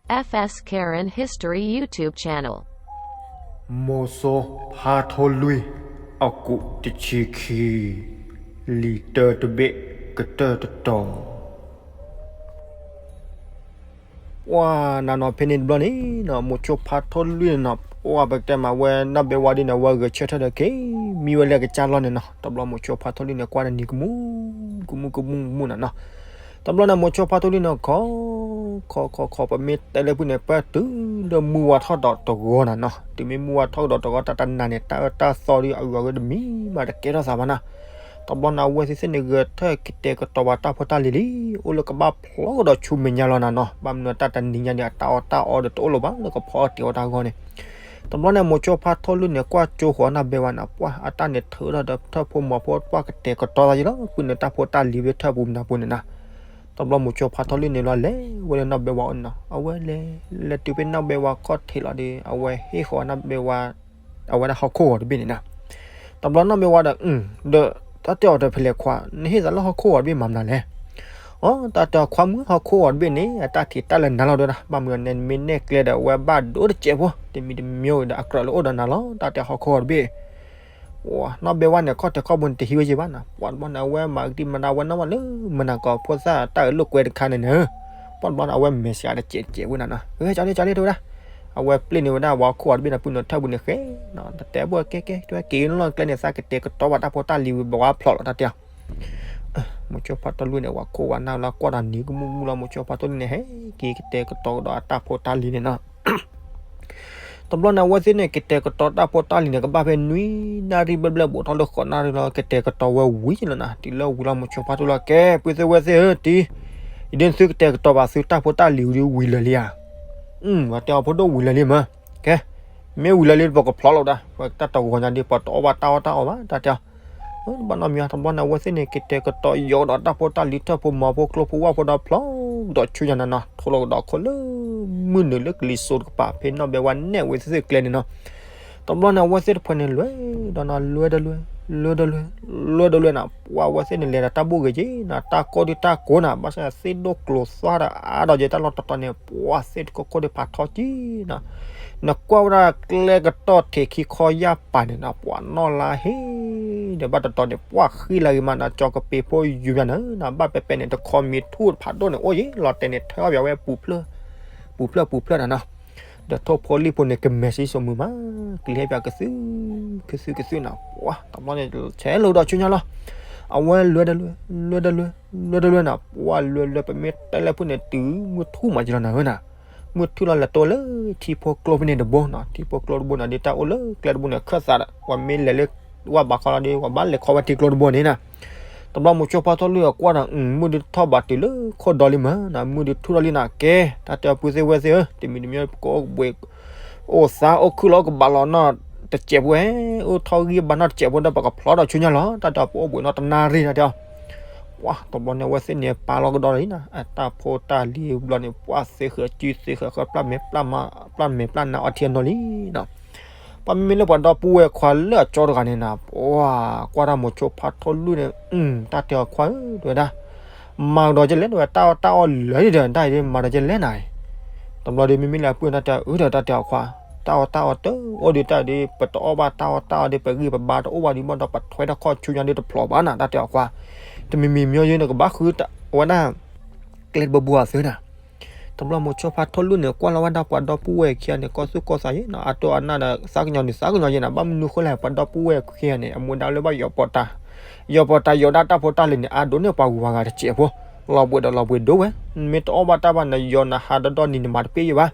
F S Karen History YouTube channel. မိၤစိဖါထီလွံၢ် အကူးတဆံခံ, လံာ်တၢတဘ့ၣ် ကတၢၢ်တတီၤ. ပှၤနၤနီၤ ဖဲန့ၣ်တဘျီန့ၣ်နီၤ မိၤစိဖါထီလွံၢ်န့ၣ်နီၤ ပှၤပကတဲမးဝဲနီၢ်ဘဲဝါဒ်န့ၣ် အဝဲဂဲၤဆၢထၢၣ်ဒီးက့ၤ မံဝဲလၢကစၢ်လီၢ်န့ၣ်နီၤ. တဘျီမိၤစိဖါထီလွံၢ်န့ၣ် ကွၢ်တၢ်နံၤကမူၣ် ကမူၣ်ကမူၣ်ကမူၣ်နၤနီၤ. တဘျီန့ၣ် မိၤစိဖါထီလွံၢ်န့ၣ် ခီ ခီ ခီ ခီ ပမ့ၢ်တဲလၢဖုၣ်န့ၣ် ပတုၤလၢမုၢ်ဝါထီၣ်ဒီးတဂီၤနၤနီၤ. တုၤမ့ၢ်မုၢ်ဝါထီၣ်ဒီးတဂီၤ တၢ်တနၤန့ၣ် တၢ်အၢတၢ်သီဒီးအဂုၤအဂၤတမံၤမးတကဲထီၣ်သးဘၣ်နၤ. တဘျီန့ၣ် အဝဲသ့ၣ်သ့ၣ်န့ၣ် ဂဲၤထၢၣ်ကတဲာ်ကတီၤဘၣ်တၢ်ဖိတၢ်လံၤလံ, အိၣ်လၢကဘၣ်ဖျီကဒီးဆူမဲာ်ညါလီၤနၤနီၤ. ဘၣ်မနုၤတၢ်တနံၤညါန့ၣ် အတၢ်အီၣ်တၢ်အီဒီးတအိၣ်လၢၤဘၣ်လၢကဖီအီၣ်တ့ၤအီၣ်တၢ်အဂီၢ်န့ၣ်. တဘျီန့ၣ် မိၤစိဖါထီလွံၢ်န့ၣ် ကွၢ်ကၠိဃီၤနီၢ်ဘဲဝါန့ၣ် ပှၤအတၢ်န့ၣ်ထုးထီၣ်ဒီးထၢၣ်ဖိမီၤဖိ ပှၤကတဲာ်ကတီၤသးယံၤလီၤ ဖုၣ်န့ၣ် တၢ်ဖိတၢ်လံၤဝဲထၢၣ်ပူၤမနၤပူၤန့ၣ်နၤ. တဘျီမိၤစိဖါထီလွံၢ်န့ၣ်လီၤ လဲၤဝဲလၢနီၢ်ဘဲဝါအိၣ်န့ၣ်နီၤ. အဝဲလဲၤ လဲၤတုၤဖဲနီၢ်ဘဲဝါခီၣ်ထံးလီၤဒီး အဝဲဟ့ၣ်ဃီၤနီၢ်ဘဲဝါ အဝဲဒၣ်ဟီၣ်ခိၣ်ဂီၤတဘ့ၣ်န့ၣ်နၤ. တဘျီနီၢ်ဘဲဝါဒီး ဒီးတၢ်တဲအီၤတဖဲလဲၣ်ခွါ, နဟ့ၣ်သးလၢဟီၣ်ခိၣ်ဂီၤတဘ့ၣ်မၤမနုၤလဲၣ်. အိ တၢ်တဲအီၤခွါမုၣ် ဟီၣ်ခိၣ်ဂီၤတဘ့ၣ်န့ၣ် အတၢ်ထံးတၢ်လၢနၤလီၤဒၣ်, ဘၣ်မနုၤန့ၣ် နမ့ၢ်နဲၣ်ကျဲဒီး အဝဲဘၣ်ဒိတစဲးဖိ, တမံၤတမံၤဒီးအကြၢးလၢအိၣ်ဒီးနၤလီၤ, တၢ်တဲဟီၣ်ခိၣ်ဂီၤတဘ့ၣ်. နီၢ်ဘဲဝါန့ၣ် ခီၣ်ထံးခီၣ်ဘိန့ၣ် တဟံးဝဲယံၤဘၣ်နၤ, ပှၤတဘျီန့ၣ် အဝဲမၤကဒံမၤဒါဝဲနီၢ်ဝဲလၢ မနၤကီးဖိသၣ်တၢ်အၢလိာ်ကွဲတခါန့ၣ်န့ၣ်, ပှၤတဘျီန့ၣ် အဝဲမဲာ်ဆှးတစဲးတစဲးဝဲနၤနီၤ, ဟဲကၠီလ့ကၠီလ့တဲဝဲဒၣ်. အဝဲပျဲန့ၢ်ဝဲဒၣ်ဝဲဟီၣ်ခိၣ်ဂီၤတဘ့ၣ်န့ၣ် ပုၢ်နုာ်ထၢၣ်ပူၤန့ၣ်ဃဲ, တတဲဘၣ်ကဲကဲ တဲဝဲက့ၤလီၢ်ကျဲန့ၣ် သးကတဲာ်ကတီၤဘၣ်တၢ်ဖိတၢ်လံၤဝံၤဘၣ်ဝါဖျိးလီၤ တၢ်တဲအီၤ မိၤစိဖါထီလွံၢ်န့ၣ် ဝဲဟီၣ်ခိၣ်ဝဲနၢ်လီၤ ကွၢ်ဒီးနံၤကမူၣ်မူၣ်လီၤ, မိၤစိဖါထီလွံၢ်န့ၣ် ဟဲက့ၤကတဲာ်ကတီၤကဒီးအတၢ်ဖိတၢ်လံၤန့ၣ်နီၤ. တဘျီန့ၣ် အဝဲသ့ၣ်န့ၣ် ကတဲာ်ကတီၤတၢ်ဖိတၢ်လံၤန့ၣ် ကဘၣ်ဖဲနွံနၣ်ရံၣ်ဘျဲၣ်ဘျဲၣ် ဘူးထီၣ်လၢဃိးနၣ်ရံၣ်လီၤ, ကတဲာ်ကတီၤဝဲဝံၤလီၤနၤ, တုၤလၢဝံၤလီၤ မိၤစိဖါထီလွံၢ်လီၤ ကဲ ပုၢ်သ့ၣ်ဝဲၢ်သ့ၣ်ဧၢ တံၤ, ယဒ်န့ၣ်သုကတဲာ်ကတီၤဘၣ်သုတၢ်ဖိတၢ်လံၤဝံၤဒီးဝံၤလၢာ်လံဧါ. ဝဲတဲအီၤဖိဒိၣ်ဝံၤလၢာ်လံမး, ကဲ မ့ၢ်ဝံၤလၢာ်လံ ပကဖျိးလီၤဒၣ်, ပတၢ်တဂီၤညါဒီး ပတအီၣ်ဘၣ်တၢ်အီၣ်တၢ်အီဘၣ် တၢ်တဲအီၤ. ဘၣ်နီတမံၤ တဘျီန့ၣ် အဝဲသ့ၣ်န့ၣ် ကတဲာ်ကတီၤယိးဒီးတၢ်ဖိတၢ်လံၤ ထၢၣ်ဖိမီၤဖိ ကျိဖိဝၣ်ဖိဒီးဖျိးကဒီးဆူညါနၤနီၤ, ထိးလီၤကဒီးခိၣ်လၢ မုၢ်နုာ်လၢကလံၤစိးတကပၤ ဖဲနီၢ်ဘဲဝါနဲၣ်ဝဲသ့ၣ်သ့ၣ်ကျဲန့ၣ်နီၤ. တဘျီန့ၣ် အဝဲသ့ၣ်တဖုန့ၣ် လဲၤဒီးနၤ လဲၤဒီးလဲၤ လဲၤဒီးလဲၤ လဲၤဒီးလဲၤနၤ, ပှၤအဝဲသ့ၣ်န့ၣ် လဲၤဒီးတၢ်ဘူၣ်ဂ့ၤက့ၤနၤ, တၢ်ကိၢ်ဒုးတၢ်ကိၢ်နၤ, ဘၣ်ဆၣ်သ့ၣ်ဒိၣ်ကျိၤသွါဒီးအါဒီးယဲ တၢ်လီၢ်တတီၤန့ၣ် ပှၤသ့ၣ်တကိၢ်ကိၢ်ဒုးဖးထီကံနၤ. နကွၢ်ဝဲဒၣ်ကျဲကတီၢ်ထံးခံခီယၢ်ပၤန့ၣ်နၤ, ပှၤနီၢ်လါဟ့ ဒီးဘၣ်တတီၤန့ၣ် ပှၤဃံလၤဂ့ၤမးနၤ, ကၠီကပ့ၤဖိယုၢ်ယၤနၤ, ဘၣ်ပဲပဲန့ၣ် တခီမံၤထူၣ်တဖးဒိၣ်န့ၣ် အိၣ်ယံၤ လီၤတဲာ်န့ၣ် ထၢအီၣ်ပၠးဝဲ ပူၤဖျၢၣ် ပူၤဖျၢၣ်ပူၤဖျၢၣ်နၤနီၤ. ဒီးထိၣ်ဖိလံၣ်ဖိန့ၣ် ကမဲာ်စံစိာ်မုာ်မး, ကလံၤဟဲပၠးကသု ကသုကသုနၤ, ပှၤတဘျီန့ၣ် ဆဲးလိာ်ဒီးဆူညါလီၤ. အဝဲလဲၤဒီးလဲၤ လဲၤဒီးလဲၤ လဲၤဒီးလဲၤနၤ, ပှၤလဲၤလဲၤ ပမ့ၢ်တဲလၢဖုၣ်န့ၣ် တုၤမုၢ်ထူၣ်မးကလီၤနၤဧၢနၤ. မုၢ်ထူၣ်လီၤ လဲၤတိၢ်လၢထံဖိကျိဖဲန့ၣ်တဘိနီၤ, ထံဖိကျိတဘိန့ၣ် ဒ်တၢ်အိၣ်လၢကျဲတဘိန့ၣ် ခၢၣ်သးဒီး ပှၤမ့ၢ်လဲၤလၢ ဝၣ်ဘးခီလီၤဒီး ပှၤဘၣ်လဲၤခီဝဲထံကျိတဘိန့ၣ်နၤ. တဘျီမိၤစိဖါထီလွံၢ်အကွၢ်ဒီး မုၢ်ဒုးထီၣ်ဘးတုၤလၢခိၣ်ဒီလံမးနၤ, မုၢ်ဒုးထူၣ်ထီၣ်လံနၤ, ကဲ တၢ်တဲအီၤပုၢ်သ့ၣ်ဝဲၢ်သ့ၣ်ဧၢ, တမံၤတမံၤ ပကအိၣ်ဘှံး အိၣ်သးအိၣ်ခုၣ်လီၤ ကဘၣ်လီၤနီၢ်တစဲးဖိဧဲ, အိၣ်ထီၣ်ဂံၢ်ဘါနီၢ်တစဲးဖိဒီး ပကဖျိးဒီးဆူညါလီၤ, တၢ်တဲအီၤ ပအိၣ်ဘှံးနီၢ်တနၣ်ရံၣ် တၢ်တဲအီၤ. ပှၤတဘျီန့ၣ် အဝဲသ့ၣ်န့ၣ် ပာ်လီၤကဒီးလံနၤ, အတၢ်ဖိတၢ်လံၤဘျီန့ၣ် ပှၤသ့ဃၢၤစုသ့ဃၢၤဃၢ ပျၢ်မဲာ်ပျၢ်နါအီထံအနီၤလံနီၤ. ပှၤမ့မ့ၢ်လၢပှၤဒီပုၢ်ဝဲၢ်ခွါလၢအကၠီတဂၤန့ၣ်နၤ, ပှၤကွၢ်တၢ်မိၤစိဖါထီလွံၢ်န့ၣ်, တၢ်တဲအီၤခွါဧၢ တဲဝဲဒၣ်, မၤကဒီးကလဲၣ် တဲဝဲ, တၢ်အီၣ်တၢ်အီလၢာ်ဒီး တၢ်အံၤဒ်မၤဒီးကလဲၣ်နၤအံၤ. တဘျီဒီး မ့မ့ၢ်လၢအပုၢ်ဝဲၢ် တၢ်တဲအီၤ အၢ ဒီးတၢ်တဲအီၤခွါ, တၢ်အီၣ်တၢ်အီတအိၣ်ဒီး တၢ်အံၤဒ် ပတအီၣ်ဘၣ်တၢ်အီၣ်တၢ်အီဒီး ပဂံၢ်ပဘါတအိၣ်ဘၣ်ဒီး ဘၣ်ဒီးပထွဲတၢ်ခီၣ်ဆူညါဒီးတဖျိးဘၣ်နၤ တၢ်တဲအီၤခွါ. တမံၤမံၤမ့ၢ်ယဲန့ၣ် ကဘၣ်ဃုဝဲဒၣ် ကျဲတဘိဘိအသုနၤ. တဘျီမိၤစိဖါထီလွံၢ်န့ၣ် ကွၢ်လီၤဝဲဒၣ်ပှၤဒီပုၢ်ဝဲၢ်ခံဂၤန့ၣ် ကီၢ်သူၣ်ကီၢ်သးယဲနၤ, အတိၢ်အနၢ်ဒီး သးကညီၤန့ၣ် သးကညီၤယဲနၤ, ဘၣ်မနုၤဃိလဲၣ် ပှၤဒီပုၢ်ဝဲၢ်ခံဂၤန့ၣ် အမူဒါလၢဘၣ်ယီၤပီးတၢ်, ယီၤပီးတၢ်ယီၤဒၣ်တၢ်ဖိတၢ်လံၤန့ၣ် အါဒိၣ်န့ၢ်ပှၤဂုၤပှၤဂၤတစဲးဖိ, လီၤဘှံးဒီးလီၤဘှံးဒိၣ်ဝဲ, မ့ၢ်တအီၣ်ဘၣ်တၢ်ဘၣ်န့ၣ် ယီၤနၤဟးဒီဒီနံၤန့ၣ် မၤတပ့ၢ်ယဲဘၣ်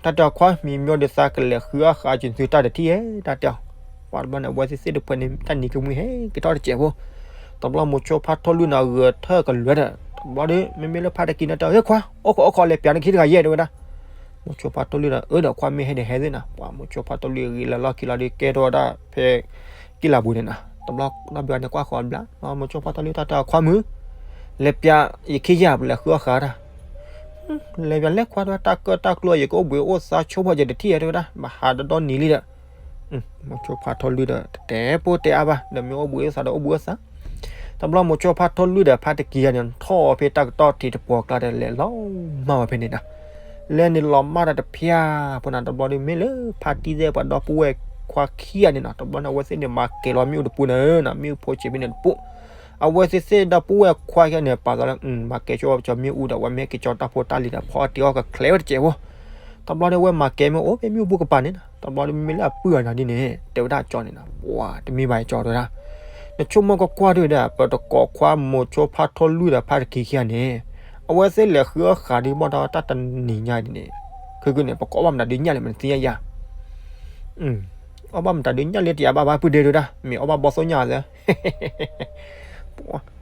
တၢ်တဲအီၤခွါ မံၤမ့ၢ်ဒီးသးကလဲၤဃုအီၣ်ဃာ်က့ၤသုတၢ်တထံၣ်ဧဲ တၢ်တဲအီၤ. ပှၤတဘျီန့ၣ် အဝဲသ့ၣ်သ့ၣ်တဖုန့ၣ် တၢ်နံၤကမှံဟဲက့ၤထီၣ်တစဲးဖိ, တဘျီမိၤစိဖါထီလွံၢ်န့ၣ် ဂဲၤထၢၣ်ကလဲၤဒီး တဘျီဒီး မ့မ့ၢ်လၢဖါတကံန့ၣ်တဲ ဟ့ၣ်ခွါ အိၣ်ခိးအိၣ်ခိး လဲၤပၠးနခံတဂၤယဲ တဲဝဲဒၣ်. မိၤစိဖါထီလွံၢ်ဒီး အၢ ဒီးခွါမ့ၢ်ဟဲန့ၣ်ဟဲသ့နၤ, ပှၤမိၤစိဖါထီလွံၢ်အဂ့ၤလၢလီၢ်ခံလီၤဒီး ကဲထီၣ်ဝဲဒၣ်ဖဲ ကံၢ်လၤပူၤန့ၣ်နၤ, တဘျီနီၢ်ဘဲဝါန့ၣ် ကွၢ်ဃီၤဘျါ, မိၤစိဖါထီလွံၢ်တၢ်တဲအီၤခွါမုၣ် လဲၤပၠးယခံယၤ ပလဲၤဃုအီၣ်ဃာ်တၢ် လဲၤပၠးလဲၣ်ခွါ တဲဝဲ တၢ်ကၢၣ်တၢ်ကျိယကအိၣ်ဘှံးအိၣ်သါဆိကမိၣ်ယဲတထံၣ်ဧဲ တဲဝဲဒၣ်, ဘၣ်ဟးဒီဒီနံၤလံဒီး မိၤစိဖါထီလွံၢ်ဒီး တတဲဖိတဲအါဘၣ်, ဒီးမ့ၢ်အိၣ်ဘှံးအိၣ်သါဒီးအိၣ်ဘှံးအိၣ်သါ. တဘျီမိၤစိဖါထီလွံၢ်ဒီးဖါတကံယၤန့ၣ် ထီၣ်ဖဲတၢ်ကတီၢ်ထံးတပှီၤကျါဒီး လဲၤလီၤမၢ်ဝဲဖဲန့ၣ်နၤ. လဲၤန့ၣ်လီၤမၢ်တၢ်တဖၠၣ်ဖိနၤ တဘျီဒီး မ့ၢ်လၢဖါတံၢ်သ့ၣ်ပှၤဒီပုၢ်ဝဲၢ်ခွါခံဂၤန့ၣ်နီၤ တဘျီန့ၣ် အဝဲသ့ၣ်န့ၣ် မၤကဲၤလီၤမ့ၣ်အူတပူၤန့ၣ်နီၤ မ့ၣ်အူဖိဆံးဖဲန့ၣ်တပူၤ အဝဲသ့ၣ်သ့ၣ်ဒီပုၢ်ဝဲၢ်ခွါခံဂၤန့ၣ် ပာ်သးလၢ မၤကဲၤဆိဝဲကၠီမ့ၣ်အူဒီး အဝဲမ့ၢ်က့ၤကၠီတၢ်ဖိတၢ်လံၤဒီး ဖီအီၣ်တ့ၤအီၣ်ကချဲးဝဲတစဲးဖိ တဘျီန့ၣ် အဝဲမၤကဲၤမ့ၢ်အိၣ်ဖဲမ့ၣ်အူပူၤကပၤန့ၣ်နီၤ တဘျီဒီးမ့မ့ၢ်လၢအပုၢ်အဂၤနၤဒ်န့ၣ် တဲဝဲဒၣ်ကၠီန့ၣ်နီၤ ပှၤတမံၤဘၣ်ကၠီတဲဝဲဒၣ် နဆိကမိၣ်ကွၢ်ကွၢ်ဒုဒီး ပတကိးခွါမိၤဆိဖါထီလူၢ်ဒီးဖါတက့ၤခံဂၤန့ၣ် အဝဲသ့ၣ်လဲၤဃုအီၣ်ဃာ်ဒ်ဘၣ်ဒီးတၢ်တနံၤညါဒ်န့ၣ် ခုခုန့ၣ် ပကအီၣ်ဘၣ်မတၤဒုညၣ်လဲၣ် မနုၤသ့ၣ်ညါယၤ အီၣ်ဘၣ်မတၤဒုညၣ်လၢတယၤဘၣ်ဘၣ်ပုၢ်ဒဲတဲဝဲဒၣ် မ့ၢ်အီၣ်ဘၣ်ဘီၣ်သိၣ်ညၣ်လၢ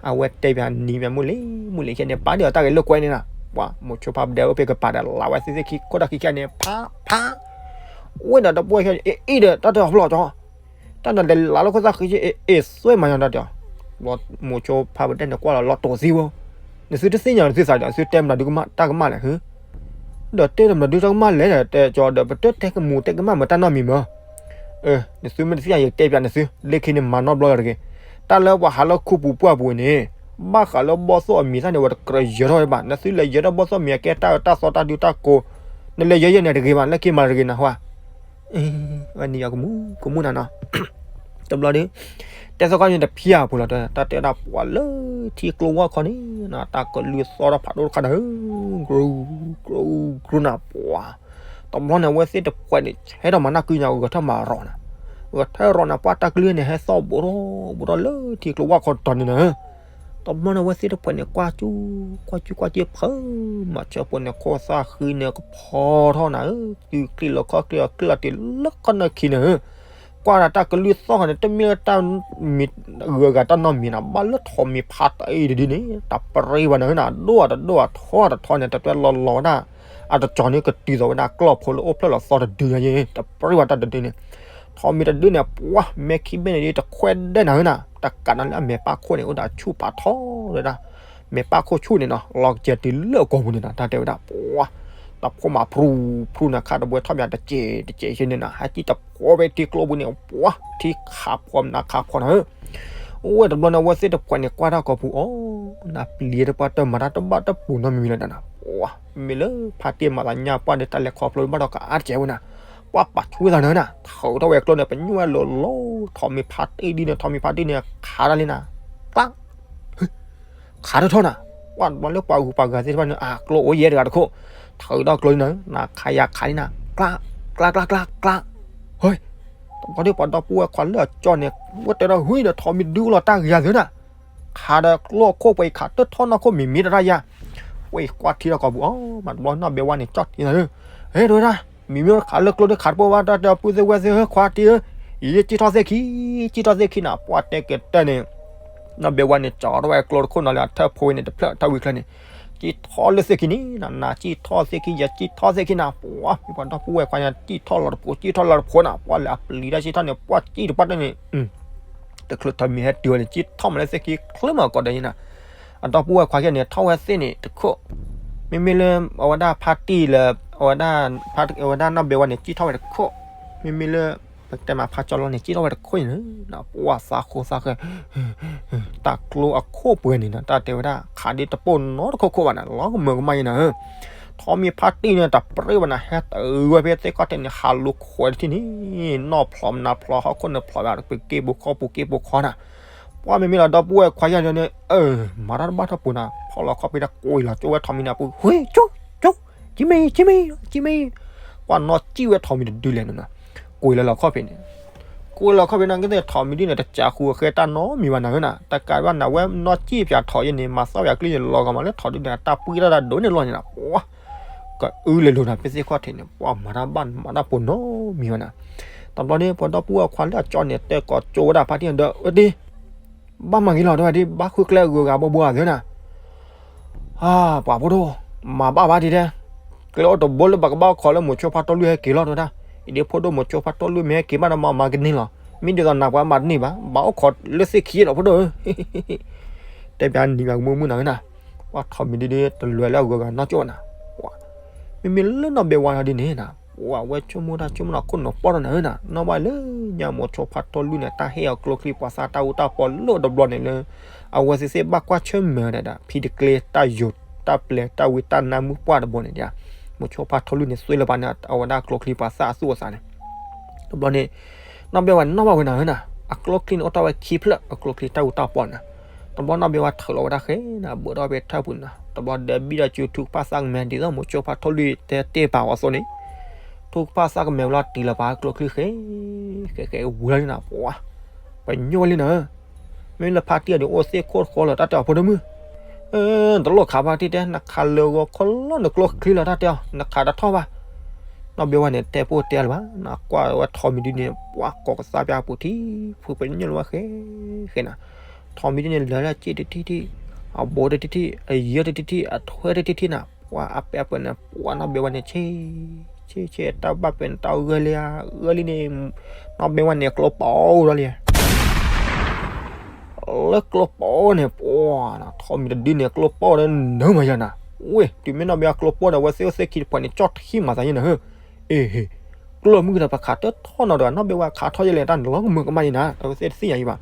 အဝဲတဲပၠးနံၤပၠးမုၢ်လ့ၤ မုၢ်လ့ၤခဲန့ၣ် ပာ်ဒ်အီၤတၢ်ဂဲၤလိာ်ကွဲန့ၣ်နီၤ ပှၤမိၤဆိဖါပဒဲအိၣ်ဖဲကပၤဒီး လၢဝဲသ့ၣ်သ့ၣ်ခံ ခိၣ်တၢ်ခံခံန့ၣ် ဖးဖး ဝဲဒီးဒီပုၢ်ဝဲၢ်ခံ အ့ၣ်ဒီး တၢ်တဲအီၤဖျီၣ်ကၠီ တၢ်နလဲၤလၢလၢခိၣ်သၣ်ဃံ အ့ၣ်အ့ၣ်သွဲမၤညီတၢ်တဲအီၤ မိၤဆိဖါပဒဲန့ၣ်ကွၢ်လီၤလီၤတိာ်သံဝဲ နသုတသ့ၣ်ညါနသုသးဒီး သုတဲမတၤဒုတၢ်ကမၣ်လဲၣ် ဒီးတဲဒီးမတၤဒုတၢ်ကမၣ်လဲၣ် တဲကၠီဒီး ပတတဲကမူးတဲကမၣ်မတၢ်နီတမံၤမၢ နသုမ့ၢ်တသ့ၣ်ညါ ယတဲပၠးနသု လၢခံန့ၣ်မၤနီတဘျီလီၤတဂ့ၤ. တၢ်လၢပှၤဟးလၢခူပူၤပှၢ်ပူၤန့ၣ် ဘၣ်ဃးလၢဘီၣ်သိၣ်အမံၤသၣ်န့ၣ် ဝဲတကြၢးယၢၤထီၣ်ဝဲဘၣ်. နသုလဲၤယၢၤထီၣ်ဘီၣ်သိၣ်အမံၤအကဲတၢ်အၢတၢ်သီတၢ်ဒုတၢ်ကိး, နလဲၤယၢၤယဲၢ်န့ၣ်တဂ့ၤဘၣ် လၢခံမၤတဂ့ၤနဟါ. ဝဲန့ၣ်ယကမူးကမူးနၤနီၤ တဘျီဒီး တဲသကိးန့ၣ်တဖျၢၣ်အပူၤလီၤ တၢ်တဲဝဲဒၣ်ပှၤလၢထံကျိဝၢ်ခီန့ၣ် တၢ်ကလုၢ်သီထီၣ်ဖးဒိၣ်တခါဒီး ကြူကြူကြူနၤပှၤ တဘျီန့ၣ် အဝဲသ့ၣ်တဖှဲးန့ၣ် ဟဲထီၣ်မၤနၢ်ကုညါ ဂဲၤထၢၣ်မၤရီၤနၤ, ဂဲၤထၢၣ်ရီၤနၤ ပှၤတၢ်ကလုၢ်န့ၣ် ဟဲသီၣ်ဘူးထီၣ်ဘူးထီၣ်လၢထံကျိဝၢ်ခီတီၤန့ၣ်နၤ. တဘျီန့ၣ် အဝဲသ့ၣ်တဖှဲးန့ၣ် ကွၢ်ကၠူ ကွၢ်ကၠူကွၢ်ကၠူဖုး မၤဆၢဖိန့ၣ် ခိၣ်သၣ်ဃံန့ၣ်ကဖီထီၣ်နၤဧၢ, တုၤချံလီၤခီချံလီၤချံလီၤတ့ၢ်လၢခီၣ်နၢခံန့ၣ်ဧၢ ကွၢ်ဒီးတၢ်ကလုၢ်သီၣ်ဃီန့ၣ် တမ့ၢ်လၢတၢ်မံၤဂုၤဂၤတၢ်နီတမံၤနၤ, ဘၣ်လၢထိးမံၤဖါတံၢ်ဒ်န့ၣ် တၢ်ပြံဝဲနၤဧၢနၤ, ဒိၣ်အတဒိၣ်အထီအတထီန့ၣ် တတွဲလီၤလီၤဝဲဒၣ် အတကၠီၤန့ၣ်ကတုၤသိးဝဲဒၣ်ကျီၢ်ဖိလၢအိၣ်ဖျဲၣ်လီၤသီတဒုညါအံၤ တပြံဝဲတၢ်တဒုန့ၣ်, ထိးမံၤတဒုန့ၣ် ပှၤမဲာ်ခံဘ့ၣ်န့ၣ်ဒ်တခွဲးဒဲးနၤဧၢနၤ, တကးနၤလၢအမဲာ်ပၢ်ခိၣ်န့ၣ် အိၣ်ဒီးအဆူၣ်ဖးထီဝဲဒၣ် မဲာ်ပၢ်ခိၣ်ဆူၣ်န့ၣ်နီၤ လီၤကစဲၤတုၤလၢအကိာ်ပူၤန့ၣ်နီၤ, တၢ်တဲဝဲဒၣ် ပှၤ တဖိမးဖြူဖြူနၤ ခါတဘှဲထီၣ်မးတစဲးတစဲးဆ့န့ၣ်နီၤ, ဟဲကံၣ်တဖိဖဲထံကျိပူၤန့ၣ် ပှၤ ထံခးဖီမနၤခးဖီနၤဧၢ. အိၣ်ဝဲတဘျီန့ၣ် အဝဲသ့ၣ်တဖှဲးန့ၣ် ကွၢ်တၢ်ကိာ်ပူၤ အိၣ် နၤပျံၤတပှၢ်တၢ်မၤတၢ်တဘၣ်တပူၤနီတမံၤလၢၤနၤ, ပှၤ မ့မ့ၢ်လၢဖါတံၢ်မၤသးညါပှၢ်ဒီး တၢ်လဲၤခီဖျိဘၣ်ဒီးကအါတကဲဝဲနၤ, ပှၤပာ်ဆူၣ်သးနၤနၤ, ထုးထီၣ်ဝဲကျိန့ၣ် ပညိၣ်ဝဲလိၤလိၤ ထိးမံၤဖါတံၢ်ဒ်န့ၣ် ထိးမံၤဖါတံၢ်န့ၣ် ခးတၢ်လံနၤ, ကျါ ခးတထီၣ်နၤ, ပှၤတဘျီလၢပှၤဂုၤပှၤဂၤသ့ၣ်တဖၣ်န့ၣ် အကျိအိၣ်ယဲၢ်တဂၤတခိၣ်, ထုးထီၣ်ကျိနၤ နၤခးယၤခးလံနၤ, ကျါ ကျါ ကျါ ကျါ ကျါ, ဟဲ တဘျီဒီးပှၤဒီပုၢ်ဝဲၢ်ခွါလၢအကၠီန့ၣ် ဝဲတဲဒီး ဟူဒီးထိးမံၤဒုလီၤတၢ်ဂ့ၤယၤသုနၤ, ခးဒီးကျိအခိၣ်ပှဲၤအံၤခးတထီၣ်နီၢ်ခိၣ်မံၤမံၤတရၣ်ယၤ, ပှဲၤကွၢ်ထံထီၣ်ကိာ်ပူၤ အီ မၤတဘျီနီၢ်ဘဲဝါန့ၣ်ကၠီထံနၤဧၢ, ဟဲတဲဝဲဒၣ် မံၤမ့ၢ်ခးလၢကျိဒုခးတပိၢ်ဘၣ်တၢ်တဲပုၢ်သ့ၣ်ဝဲၢ်သ့ၣ်ဧၢ ခွါတံၢ်ဧၢ, ယကံၣ်ထီၣ်သ့ၣ်ခံ, ကံၣ်ထီၣ်သ့ၣ်ခံနၤ, ပှၤတဲက့ၤတၢ်န့ၣ် နီၢ်ဘဲဝါန့ၣ် ကၠီထီၣ်ဝဲကျိတခိၣ်နီၤလၢအထၢၣ်ဖိဝဲန့ၣ် တဖျၢၣ်ထၢၣ်ဝံၤချၢန့ၣ်, ကံၣ်ထီၣ်လၢသ့ၣ်ခံန့ၣ် နၤကံၣ်ထီၣ်သ့ၣ်ခံ ယကံၣ်ထီၣ်သ့ၣ်ခံနၤ, ပှၤ မ့ၢ်ပှၤဒီပုၢ်ဝဲၢ်ခွါညါ ကံၣ်ထီၣ်လီၤတဖိ ကံၣ်ထီၣ်လီၤတဖိနၤ, ပှၤလဲၤအပျံၤတၢ်ကံၣ်ထီၣ်န့ၣ် ပှၤကံၣ်တပှၢ်တၢ်န့ၣ် တချုးထိးမံၤဟဲတုၤဝဲန့ၣ် ကံၣ်ထီၣ်မးလၢသ့ၣ်ခံချၢမးကီးဒီးယဲနၤ, အဒီပုၢ်ဝဲၢ်ခွါခဲန့ၣ် ထီၣ်ဝဲသ့ၣ်န့ၣ်တခိၣ်, မ့မ့ၢ်လၢ အဝဲဒၣ်ဖါတံၢ်လၢ အဝဲဒၣ် အဝဲဒၣ်နီၢ်ဘဲဝါန့ၣ် ကံၣ်ထီၣ်ဝဲတခိၣ်, မ့မ့ၢ်လၢ ပတဲမးဖါကၠီလီၤန့ၣ် ကံၣ်ထီၣ်ဝဲတခိၣ်န့ၣ်, ပှၤသးဃိသးဃဲ တၢ်ကျိအခိၣ်ပှဲၤန့ၣ်နၤ တၢ်တဲဝဲဒၣ် ခးဒ်တပိၢ်နီတခိၣ်ခိၣ်ဘၣ်နၤ လီၤကမၢကမၣ်ယဲနၤဧၢ, ထိးမံၤဖါတံၢ်န့ၣ် တပြံဝဲနၤ ဟဲတုၤဝဲဖဲသ့ၣ်ခီၣ်ထံးန့ၣ် ဟးလူၤခွဲးတထံၣ်န့ၣ်, နီၢ်ဖျိးမနၤဖျိး ဟီၣ်ခိၣ်နၢဖျိးဝဲ ပက့ၢ်ပူၤခီပူၤက့ၢ်ပူၤခီနၤ, ပှၤမ့မ့ၢ်လီၤဒီပုၢ်ဝဲၢ်ခွါယဲန့ၣ် အၢ မၤတၢ်တဘၣ်ထီၣ်ပူၤနၤ ဖီၣ်လီၤခီၣ်ဖံးတၢ်ကွံာ်လီၤကၠိဝဲထိးမံၤနၤပူၤ ဝ့ ကၠိ ကၠိ ကံမ့ၢ် ကံမ့ၢ် ကံမ့ၢ်, ပှၤနီၢ်ကံၣ်ဝဲထိးမံၤတဒုလဲၣ်နၤ, ကွံာ်လၢလီၤခီၣ်ဖံးန့ၣ်, ကွံာ်လီၤခီၣ်ဖံးန့ၣ် ကသ့ၣ်ထိးမံၤဒုန့ၣ် တစးဃူအဃဲတၢ်နီတမံၤဘၣ်နၤဧၢနၤ, တကးဘၣ်နၤဝဲနီၢ်ကံၣ်ပၠးထိးယဲန့ၣ် မၤသီၣ်ပၠးကျိယဲန့ၣ် လီၤဂာ်မးလၢထိးဒုန့ၣ် တၢ်ပှံၢ်တၢ်တၢ်ဒိးန့ၣ်လီၤန့ၣ်နၤ, ပှၤ ကအုလၢလိၤနၤ ဖဲသ့ၣ်ခီၣ်ထံးန့ၣ် ပှၤမၤတၢ်ဘၣ်မၤတၢ်ပူၤနီတမံၤဘၣ်နၤ, တဘျီန့ၣ် ပှၤဒီပုၢ်ဝဲၢ်ခွါလၢအကၠီန့ၣ် တဲကိးကၠိဝဲဒၣ်ဖါတံၢ်ဒီး အၢတ့ ဘၣ်မၤဂ့ၤလီၤ တဲဝဲဒၣ် ဘၣ်ဃုကျဲအဂုၤအဂၤဘိဘိဧါသ့နၤ, ပှၤဖိဒိၣ် မၤဘၣ်ဘၣ်ဒံးတဲ, ကျဲအိၣ်တဘိလၢပကဘၣ်အိၣ်ခိးလၢမိၤဆိဖါတီၢ်လွံၢ်ဟဲက့ၤလီၤ တဲဝဲဒၣ်, အံၤဒ်ဖိဒိၣ်မိၤဆိဖါတီၢ်လွံၢ်မ့ၢ်ဟဲက့ၤဘၣ်ဒီးမၤမၤကန့ၢ်လီၤ, မ့ၢ်ဒ်သိးနၤပှၤမၤတန့ၢ်ဘၣ် ဘၣ်အိၣ်ခိးလၢသ့ၣ်ခံလီၤဖိဒိၣ်ဧၢ တဲပၠးနံၤပၠးကမုာ်မုာ်နၤဧၢနၤ, ပှၤထိးမံၤဒ်ဒ်တလွဲလၢအဂုၤအဂၤနီၢ်ကၠိနၤ, ပှၤ မ့မ့ၢ်လၢနီၢ်ဘဲဝါဒ်န့ၣ်နၤ, ပှၤဝဲဆိကမိၣ်တၢ်ဆိကမိၣ်နၤခိၣ်နူာ်ပီၢ်ထီၣ်နၤဧၢနၤ, နီၢ်ဘၣ်လၢညါမိၤဆိဖါတီၢ်လွံၢ်န့ၣ် တၢ်ဟ့ၣ်အီၤကျိချံပှၤသးတၢ်အူတၢ်ပီလၢတဘျီန့ၣ်လၢ အဝဲသ့ၣ်သ့ၣ်ဘၣ်ကွၢ်ဆၢၣ်မဲာ်ဒၣ် ဖံတကျ့တၢ်ယိာ်တၢ်ပျဲတၢ်ဝံတၢ်နါမုၢ်ပှၢ်တဘိန့ၣ်ဒၣ် မိၤဆိဖါထီၣ်လွံၢ်န့ၣ် သွ့လၢပှၤန့ၣ် အဝဲဒၣ်ကျိချံပှၤသၣ်အသူၣ်အသးန့ၣ်, တဘျီန့ၣ် နီၢ်ဘဲဝါန့ၣ်နီၣ်ဘၣ်ဝဲနၤဧၢနၤ, အကျိချံန့ၣ်အိၣ်တ့ၢ်ဝဲခံဖျၢၣ် အကျိချံတၢ်အူတၢ်ပီၢ်န့ၣ်, တဘျီနီၢ်ဘဲဝါထုးလီၤဝဲဒၣ်ဃဲနၤ ဘၢးထီၣ်ဖဲထၢၣ်ပူၤန့ၣ်, တဘျီဒီးဘံၣ်ဒီးစုထူကဖၣ်သၣ်ကမဲာ် ဒ်သိးမိၤဆိဖါထီၣ်လွံၢ်တဲတ့ၢ်ပာ်အီၤအသိးန့ၣ်, ထူကဖၣ်သၣ်ကမဲာ်ဝဲလီၤတံၢ်လီၤပာ်ကျိချံဃဲ ဃဲဃဲဝံၤလီၤန့ၣ်နၤ, ပှၤ ပညိၣ်ဝဲလံနၤဧၢ, မ့ၢ်လၢဖါတံၢ်အီၤဒီးအိၣ်သ့ၣ်ခိၣ်တဃီလီၤ တၢ်တဲအီၤဖိဒိၣ်မုၣ်, တလိၣ်ခးဖါတံၢ်တဲ နခးလၢဂီၤခီလီၤနကျိချံလီၤ တၢ်တဲအီၤ နခးတထီၣ်ဘၣ်, နီၢ်ဘဲဝါန့ၣ် တဲပိၢ်တဲလၢၤဘၣ် နကွၢ်ဝဲထိးမံၤဒုန့ၣ် ပှၤကိးကသါပၠးပူၤထံ ဖုပညိၣ်လၢၤဝဲဃဲ ဃဲနၤ, ထိးမံၤဒုန့ၣ် လၢာ်လၢာ်စ့ၣ်တထံၣ်ထံၣ်, အဘိတထံၣ်ထံၣ် အယၢၢ်တထံၣ်ထံၣ် အထွဲတထံၣ်ထံၣ်နၤ, ပှၤအပၢ်အပၢ်န့ၣ် ပှၤနီၢ်ဘဲဝါန့ၣ် ဆ့ ဆ့ဆ့ တၢ်ဘၣ်ပဲာ်န့ၣ် တၢ်ဂၢၢ်လံဧါ ဂၢၢ်လံန့ၣ်, နီၢ်ဘဲဝါန့ၣ် ကျိပီၢ်ဒီးလံ လၢကျိပီၢ်န့ၣ် ပှၤ ထိးမံၤတဒုန့ၣ် ကျိပီၢ်ဒီးနၢမၤယၤနၤ, ဝ့ၢ် တုၤမ့ၢ်နီၢ်ဘဲဝါကျိပီၢ်ဒီး အဝဲသ့ၣ်အိၣ်သ့ၣ်ခံတဖၣ်န့ၣ် ကၠီၣ်ထံမၤသးယဲနၤဧၢ, အ့ဟ့ ကျိမုၢ်ကဒီးပခးတထီၣ်နီၤဒီး နီၢ်ဘဲဝါခးထီၣ်ယဲလဲၣ် တၢ်န့ၣ်လီၤကမၢကမၣ်ယဲနၤ အဝဲသ့ၣ်တသ့ၣ်ညါအံၤဘၣ်,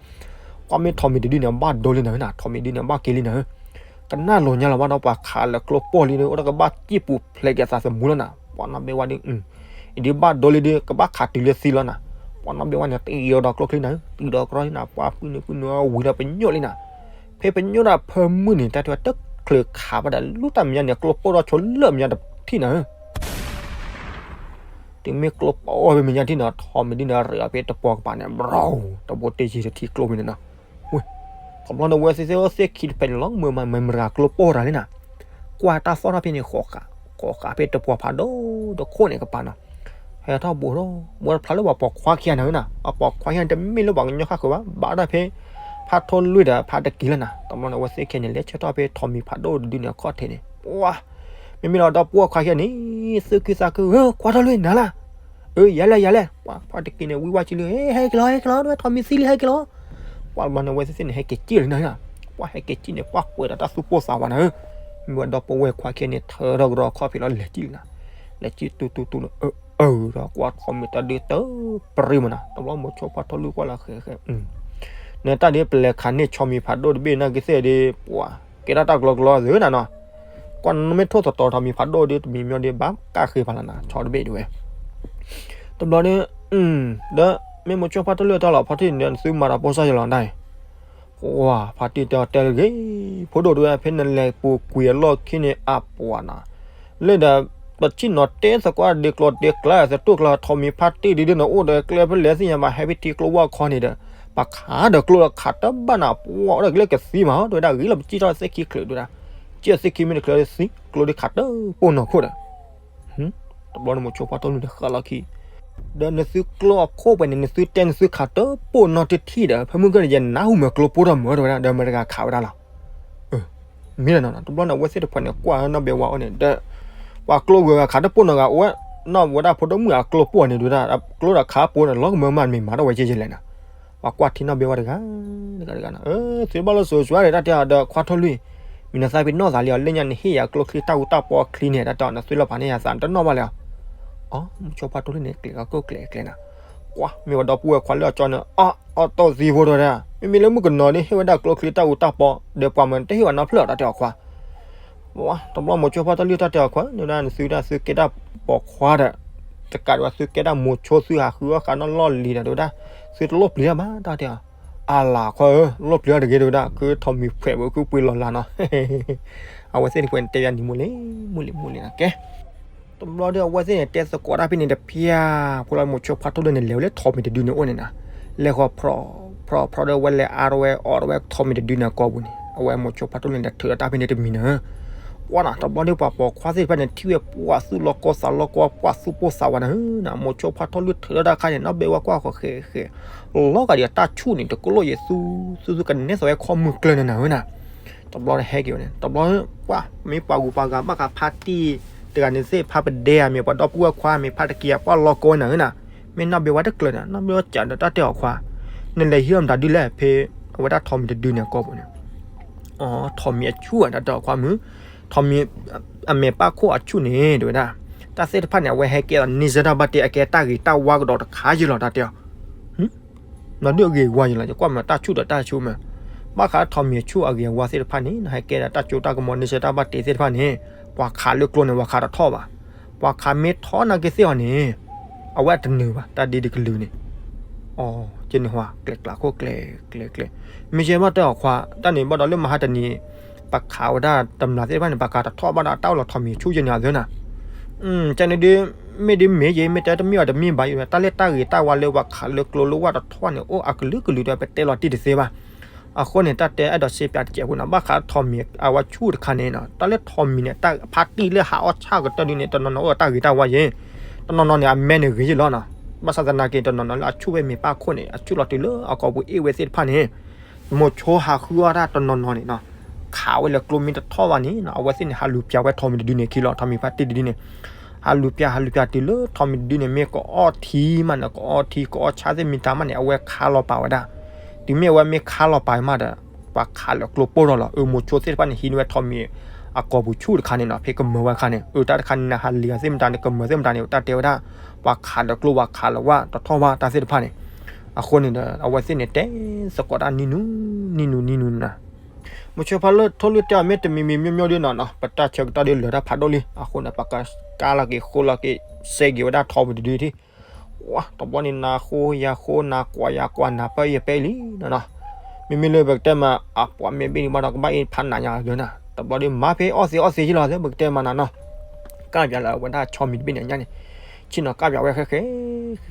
ကွၢ်မ့ၢ်ထိးမံၤတဒုန့ၣ် ဘၣ်ဒိလံနၤဧၢနၤ ထိးမံၤဒုန့ၣ် ဘၣ်က့ၤလံနၤဧၢ ကနၣ်လိာ်ညါလီၤဘၣ်ဒီးပှၤခးလၢကျိပီၢ်လံဒီး အိၣ်ဒီးကဘၣ်စံၣ်ပူၤဖျဲးက့ၤအသးသမူလီၤနၤ, ပှၤနီၢ်ဘဲဝါဒု အံၤဒုဘၣ်ဒိလံဒု ကဘၣ်ခးတုၤလၢသံလီၤနၤ, ပှၤနီၢ်ဘဲဝါန့ၣ် တံၤဒီးကျိချံနၤဧၢ တံၤဒီးကရီနၤ ပှၤပုၢ်နုာ်ပုၢ်နုာ်ဝံၤဒီးပညိၣ်လံနၤ, ဖဲပညိၣ်ဒၣ်ဖၢမုၢ်န့ၣ် တၢ်တဲဝဲတချုးခးဘၣ်ဒီး လူတၢ်မဲာ်ညါန့ၣ် ကျိပီၢ်ဒီးဆိလၢမဲာ်ညါတထံၣ်နၤဧၢ တုၤမ့ၢ်ကျိပီၢ်ဝဲမဲာ်ညါထံၣ်န့ၣ် ထိးမံၤဒုန့ၣ် ရ့အီၤဖဲတပှီၤကပၤန့ၣ် ဘြီ တဘိတ့ၢ်ယံၤတထံၣ်ကျိမံၤန့ၣ်နီၤ, ဝ့ၢ် တဘျီန့ၣ်ဝဲသ့ၣ်သ့ၣ်အိၣ်သ့ၣ်ခံတဖဲန့ၣ်လီၤ မ့ၢ်မၤမ့ၢ်မတၤကျိပီၢ်တၢ်လံနၤ, ကွၢ်တၢ်သီၣ်ထီၣ်ဖဲန့ၣ် ဃိးဃာ်ဖဲတပှီၤဖးဒိၣ်တခိၣ်န့ၣ်ကပၤနီၤ, ဟဲထီၣ်ဘိၣ်ထီၣ် ဘိၣ်တဖျါလၢပှၤပိာ်ခွါခံဂၤနၤဧၢနၤ, အပိာ်ခွါခံဂၤန့ၣ် တမ့ၢ်လၢပှၤကညီဃၣ်ဃုာ်ဘၣ် ဘၣ်ဒၣ်ဖဲ ဖါထီၣ်လွံၢ်ဒီးဖါတက့ၤလီၤနၤ, တဘျီန့ၣ်အဝဲသ့ၣ်ခံဂၤန့ၣ် လဲၤဆၢထီၣ်ဖဲထိးမံၤဖးဒိၣ်တဒုန့ၣ်အခီၣ်ထံးန့ၣ် ပှၤ မ့မ့ၢ်လီၤဒီပုၢ်ဝဲၢ်ခွါခံဂၤန့ၣ် သူၣ်ခုသးခု ခွါထီၣ်လွံၢ်နၤလၢ် အၢ ယၤလဲၣ်ယၤလဲၣ် ပှၤဖါတက့ၤန့ၣ် ဝံဝါဆံလံ ဟဲက့ၤလီၤ ဟဲက့ၤလီၤ ထိးမံၤသံလံ ဟဲက့ၤလီၤ, ပှၤတဘျီန့ၣ်အဝဲသ့ၣ်န့ၣ် ဟဲက့ၤက့ၢ်လံနၤဧၢနၤ, ပှၤဟဲက့ၤက့ၢ်န့ၣ် ပှၤကွဲးဒီးတၢ်သူၣ်ပိၢ်သးဝးနၤဧၢ, မ့ၢ်ဝဲဒီပုၢ်ဝဲၢ်ခွါခံဂၤန့ၣ် ထၢထီၣ်ကဒီးခီၣ်ဖံးလီၤ လဲၤက့ၢ်လံနၤ, လဲၤက့ၢ်တူတူတူန့ၣ် အၢ အၢဒီးကွၢ်ထိးမံၤတဒုတပရံမးနၤ, တဘျီမိၤဆိဖါထီၣ်လွံၢ်ကွၢ်လၢဃဲဃဲ နတၢ်ဒ်ပလဲၤခးန့ၢ်ထိးမံၤဖးဒိၣ်တဘ့ၣ်နာ်က့ၤသ့ၣ်ဒ် ပှၤ ကဲထီၣ်တၢ်ကလီကလီသ့နၤနီၤ, ကွၢ်နမ့ၢ်ထိၣ်သတီၤထိးမံၤဖးဒိၣ်ဒ် တမံၤမ့ၢ်ဒ်ဘၣ်ကၣ်ဃ့ဖးလီၤနၤ ဆီတဘ့ၣ်ဒ်ဝဲ, တဘျီဒ် ဒီး မ့ၢ်မိၤဆိဖါထီၣ်လွံၢ်တၢ်လီၤ ဖါတံၢ်န့ၣ် နသုမၤတၢ်ဖိစၢ်ယလီၤဒၣ်အံၤ, ပှၤ ဖါတံၢ်တဲအီၤတဲလၢဂ့ၤ, ဖိဒိၣ်တဝဲ ဖဲနလဲၤပူၤကွံာ်အလီၢ်ခံန့ၣ် အပှၤနၤ လၢဒီး ပဆ့ၣ်နီၤတဲသကိးဒ့ကျိၤဒ့ကျါ သတူၢ်ကျါ ထိးမံၤဖါတံၢ်ဒ်ဒ်န့ၣ် အိၣ်ဒီးကျဲဖဲလဲၣ်သ့ၣ်ညါဘၣ် ဟဲဖဲထံကျိဝၢ်ခီန့ၣ်ဒီး ပှၤခးဒီးကျိဒီးခးတဘၣ်နၤ ပှၤအိၣ်ဒီးကလၢကသံမး တဝဲဒၣ်ဂ့ၤလီၤ ပစံၣ်ထီၣ်သ့ၣ်ခံချုးတဝဲဒၣ်, စံၣ်သ့ၣ်ခံမ့ၢ်တချုးသံ ကျိဒ်ခးတပိၢ်နီၢ်ခိၣ်ဒီး တဘျီန့ၣ်မိၤဆိဖါထီၣ်လွံၢ်န့ၣ်ဃးလီၤခံ, ဒီးနသုကျိအခိၣ်ပှဲၤန့ၣ် နသုတဲနသုခးတပိၢ်နီၢ်တထံၣ်ဒီး ဖဲမုၢ်ဂီၢ်န့ၣ် ယနၢ်ဟူမ့ၢ်ကျိပိၢ်ထီၣ်မၢတဝဲဒၣ် ဒီးမတၤတဂၤခးဝဲဒၣ်လီၤ မ့ၢ်လီၤနီၤ တဘျီန့ၣ် အဝဲသ့ၣ်တဖၣ်န့ၣ် ကွၢ်နီၢ်ဘဲဝါအိၣ်န့ၣ်ဒီး ပှၤကျိဂုၤဂၤခးတပိၢ်နီၢ်ဂၤအိၣ်ဝဲ, နီၢ်ဝဲဒၣ်ဖိဒိၣ်မုၣ်အကျိပိၢ်န့ၣ်ဒုးဒၣ် ကျိဒီးခးပိၢ်န့ၣ် လီၤကမၢမးတမ့ၢ်မၤထီၣ်ဝဲကဲကဲလဲၣ်နီၤ, ပှၤကွၢ်ထံနီၢ်ဘဲဝါတဂၤ တဂၤတဂၤနီၤ, သုတဘၣ်လိာ်စိၤဆှါဒီးတၢ်တဲအီၤဒီးခွါထီၣ်လွံၢ်, မ့ၢ်နသးပ့ၤနီၣ်သးလံအီၤ လၢညါနဟ့ၣ်ယၤကျိချံတၢ်အူတၢ်ပီချံန့ၣ် တၢ်တဲအီၤ နသုလီၤဖးန့ၢ်ယၤသး နတနီၣ်ဘၣ်လဲၣ်အီၤ, အီ မိၤဆိဖါထီၣ်လွံၢ်န့ၣ် ကျဲၤကီၢ်ကျဲၤကျဲၤနၤ, ကွၢ် မ့ၢ်ဝဲဒီပုၢ်ဝဲၢ်ခွါလၢအကၠီန့ၣ် အီ အီၣ်တီၢ်သံဖိတဝဲဒၣ် မ့မ့ၢ်လၢမုၣ်ကနီၤန့ၣ် ဟ့ၣ်ဝဲဒၣ်ကျိချံတၢ်အူတၢ်ပီ ဒီးပှၤမၤတဟ့ၣ်ဝဲနီတဖျၢၣ် တၢ်တဲအီၤခွါ, တဘျီမိၤဆိဖါထီၣ်လွံၢ်တၢ်တဲအီၤခွါ နဝဲဒၣ်နသုဒၣ်သုကဲဒၣ်ပိာ်ခွါဒီး တကးဒံးဘၣ်သုကဲဒၣ်မိၤဆိသုဟးဃုအီၣ်ဃာ်နီၢ်လီၢ်လံၤဒီး တဝဲဒၣ် သုတလိၣ်ပျံၤတၢ်ဘၣ် တၢ်တဲအီၤ, အလၤခွါဧၢ လိၣ်ပျံၤတဂ့ၤ တဝဲဒၣ် ခုထိးမံၤဖှဲးဝဲ ခုပှ့ၤလီၤလၢ်နီၤ, အဝဲသ့ၣ်တဖၣ်န့ၣ် တဲယၤနံၤမူလ့ မူလ့ မူလ့နီၤ ကဲ တဘျီဒီးအဝဲသ့ၣ်န့ၣ် တဲသကိးတၢ်ဖဲန့ၣ်တဖျၢၣ် ဖိလၢမိၤဆိဖါထီၣ်လွံၢ်န့ၣ် လဲၤဝဲလၢထိးမံၤတဒုန့ၣ်အိၣ်န့ၣ်နီၤ, လဲၤဃီၤဖြီၣ် ဖြီၣ် ဖြီၣ်ဒီးဝဲလဲၤအါထီၣ်ဝဲအီၣ်ထီၣ်ဝဲထိးမံၤတဒုန့ၣ်အကိာ်ပူၤန့ၣ် အဝဲမိၤဆိဖါထီၣ်လွံၢ်န့ၣ် ထုးထီၣ်တၢ်ဖဲန့ၣ်တမံၤန့ၣ်, ပှၤနီၤ တဘျီဒီးပှၤပိာ်ခွါသ့ၣ်တဖၣ်န့ၣ် ထံၣ်ဝဲပှၤသူၣ်လီၤကီသးလီၤကီ ပှၤသူၣ်ပိၢ်သးဝးန့ၣ်နီၤ, မိၤဆိဖါထီၣ်လွံၢ်ထုးထီၣ်တၢ်ခါန့ၣ် နီၢ်ဘဲဝဲကွၢ်ဃီၤဃဲၤဃဲၤ လီၤဂာ်ဒီးတၢ်ဆူၣ်န့ၣ် တကလိၣ်ယဲၢ်သူ သူသူကနဲၣ်သးဝဲခီမုၢ်ကျၢၢ်န့ၣ်နၤဧၢနၤ, တဘျီဒီးဟဲက့ၤဝဲန့ၣ် တဘျီ ပှၤ မ့ၢ်ပှၤဂုၤပှၤဂၤဘၣ်ဃးဖါတံၢ် တဂၤန့ၣ်သ့ၣ် ဖါပဒဲဧါ မ့ၢ်ပှၤဒီပုၢ်ဝဲၢ်ခွါ မ့ၢ်ဖါတက့ၢ်ဧါ ပှၤလီၤကီဝဲနၤဧၢနၤ, မ့ၢ်နီၢ်ဘဲဝဲတကျၢၤနၤ နီၢ်ဘဲဝဲစံးဒီးတၢ်တဲအီၤခွါ, နလဲၤဟံးအီၣ်မတၤဒုလဲၣ် ဖဲ အဝဲဒၣ်ထိးမံၤတဒုန့ၣ်အကိာ်ပူၤန့ၣ်, အီ ထိးမံၤအဆူၣ်ဧါ တၢ်တဲအီၤခွါမုၢ်, ထိးမံၤ အမဲာ်ပၢ်ခိၣ်အဆူၣ်န့ၣ် တဲဝဲဒၣ်, တၢ်သ့ၣ်တဖၣ်န့ၣ် အဝဲဟဲကဲအီၤန့ၢ်စၢၤတၢ်ဘၣ်တ့ အကဲတၢ်ဂ့ၤတၢ်ဝါကဒီးတခါယံၤလီၤ တၢ်တဲအီၤ နဒုးအဂ့ၤဝါယံၤလီၤ ယကွၢ်မးတၢ်ဆူၣ်ဒီးတၢ်ဆူၣ်မး, ဘၣ်ဃးထိးမံၤအဆူၣ်အဂ့ၤအဝါသ့ၣ်တဖၣ်န့ၣ် နဟဲကဲဒၣ်တၢ်စိတၢ်ကမီၤန့ၢ်စၢၤတၢ်ဘၣ်တ့သ့ၣ်တဖၣ်န့ၣ်, ပှၤခးလၢကျိန့ၣ် ပှၤခးတထီၣ်ဘၣ်, ပှၤခးမ့ၢ်ထီၣ်နာ်က့သ့ၣ်အီၤန့ၣ် အဝဲအတနၢၤဘၣ် တၢ်ဒ့ဒုးကလုာ်န့ၣ် အီၤကန့ၣ်ဟါ ကျဲကျးခိၣ်ကျဲကျဲကျဲ, မ့ၢ်ယဲဘၣ်တဲအီၤခွါ တၢ်န့ၣ်ဘၣ်ဒီးလၢမဟါတနံၤ ပှၤခးဝဲဒၣ်တမျးသ့ၣ်တဖၣ်န့ၣ် ပှၤခးတထီၣ်ဘၣ်ဒီးတၢ်အိၣ်လီၤထီးမံၤဆူၣ်ယဲန့ၣ်အသၢနၤ, ကန့ၣ်ဒုး မ့ၢ်ဒ်မ့ၢ်ယဲ မ့ၢ်တဲတမ့ၢ်အီၤတမ့ၢ်ဘၣ်ယဲ တၢ်လၢတၢ်ဂ့ၤတၢ်ဝါလၢပှၤခးလၢကျိလၢဝၣ်တထီၣ်န့ၣ် အိၣ်အကလုာ်ကလုာ်ဒီး ပတဲလီၤတံၢ်တသ့ဘၣ်. အဃိန့ၣ် တၢ်တဲအဲၣ်ဒိးစ့ပၠးတစဲးဖိန့ၣ် ဘၣ်ဃးထီးမံၤအဝဲဆူၣ်တခါန့ၣ်နီၤ တၢ်လၢထီးမံၤန့ၣ် တၢ်ဖါတံၢ်လၢဟးအီၣ်ဆၣ်ကတၢၢ်ဒုန့ၣ် တနီၤနီၤအိၣ်တၢ်ဂ့ၤတၢ်ဝါယဲ, တနီၤနီၤန့ၣ် အမဲန့ၣ်ဂ့ၤယဲလီၤနီၤ, ဘၣ်ဆၣ်သနာ်က့ တနီၤနီၤလၢအဆူၣ်ဝဲမ့ၢ်ပၣ်ခိၣ်န့ၣ် အဆူၣ်လီၤတုၤလၢအကိာ်ပူၤအ့ၣ်ဝဲသ့ၣ်တဖၣ်န့ၣ် မိၤဆိဟးဃုအီၣ်တၢ်တနီၤနီၤန့ၣ်နီၤ, ခးဝဲလၢကျိမ့ၢ်တထီၣ်ဘၣ်န့ၣ်နီၤ အဝဲသ့ၣ်န့ၣ် ဟးလူၤပၠးဝဲထီးမံၤတဒုန့ၣ်ခံလီၤ ထီးမံၤဖါတံၢ်တဒုန့ၣ်, ဟးလူၤပၠး ဟးလူၤပၠးတုၤလၢထီးမံၤတဒုန့ၣ် မ့ၢ်ကအီၣ်ထံမးန့ၣ် ကအီၣ်ထံကအီၣ်ဆၣ်သ့ၣ်မံၤတၢ်မးန့ၣ် အဝဲခါလီၤပာ်ဝဲဒၣ်, တုၤမ့ၢ်အဝဲမ့ၢ်ခါလီၤပာ်မးဒီး ပှၤခးလၢကျိပိၢ်ထီၣ်လီၤ အၢ မိၤဆိသ့ၣ်တဖၣ်န့ၣ် ဟံးန့ၢ်ဝဲထီးမံၤ အကိာ်ပူၤဆူၣ်တခါန့ၣ်နီၤ ဖဲကမၢဝဲအခါန့ၣ် အၢ တၢ်တခါန့ၣ် နဟးလံၤအီၤသ့ၣ်မတၤန့ၣ် ကမၢသ့ၣ်မတၤန့ၣ် တၢ်တဲဝဲဒၣ် ပှၤခးလၢကျိပှၤခးလၢဝၣ်တထီၣ်ဘၣ်တၢ်သ့ၣ်တဖၣ်န့ၣ်, အဃိန့ၣ်ဒီး အဝဲသ့ၣ်န့ၣ် တဲသကိးတၢ်နံၤနူၤ နံၤနူၤ နံၤနူၤနၤ မိၤဆိဖါလၢထိၣ်လွံၢ်တဲအီၤ မ့ၢ်တမံၤမံၤမ့ၢ်မ့ၢ်ဒုနီၤနီၤ ပတၢ်ဆၢကတီၢ်ဒုလၢာ်တၢ်ဖးဒိၣ်လံ အဃိန့ၣ် ပကကါလီၤက့ၤဃိလီၤက့ၤ စဲက့ၤဝဲဒၣ်ထီးပူၤတဒုထံၣ်, ဝါ တဘျီန့ၣ် နၤဃိယၤဃိ နၤကွၢ်ယၤကွၢ် နၤပၢၢ်ယၤပၢၢ်လံနီၤနီၤ, မ့မ့ၢ်လၢပကတဲမး အပှၤမ့ၢ်ဘ့ၣ်န့ၣ်ဘၣ်ဒီး ကဘၣ်အ့ၣ်ဖးနးညါလၢနၤ တဘျီဒုမၤဖဲအီၣ်သ့အီၣ်သ့ယလီၤ ပကတဲမးနၤနီၤ, ကၢ်ပၠးလၢအဝဲဒၣ်ဆီမံၤတဘ့ၣ်န့ၣ်ညါန့ၣ်, ဆ့ၣ်နီၤကၢ်ပၠးဝဲဃဲဃဲ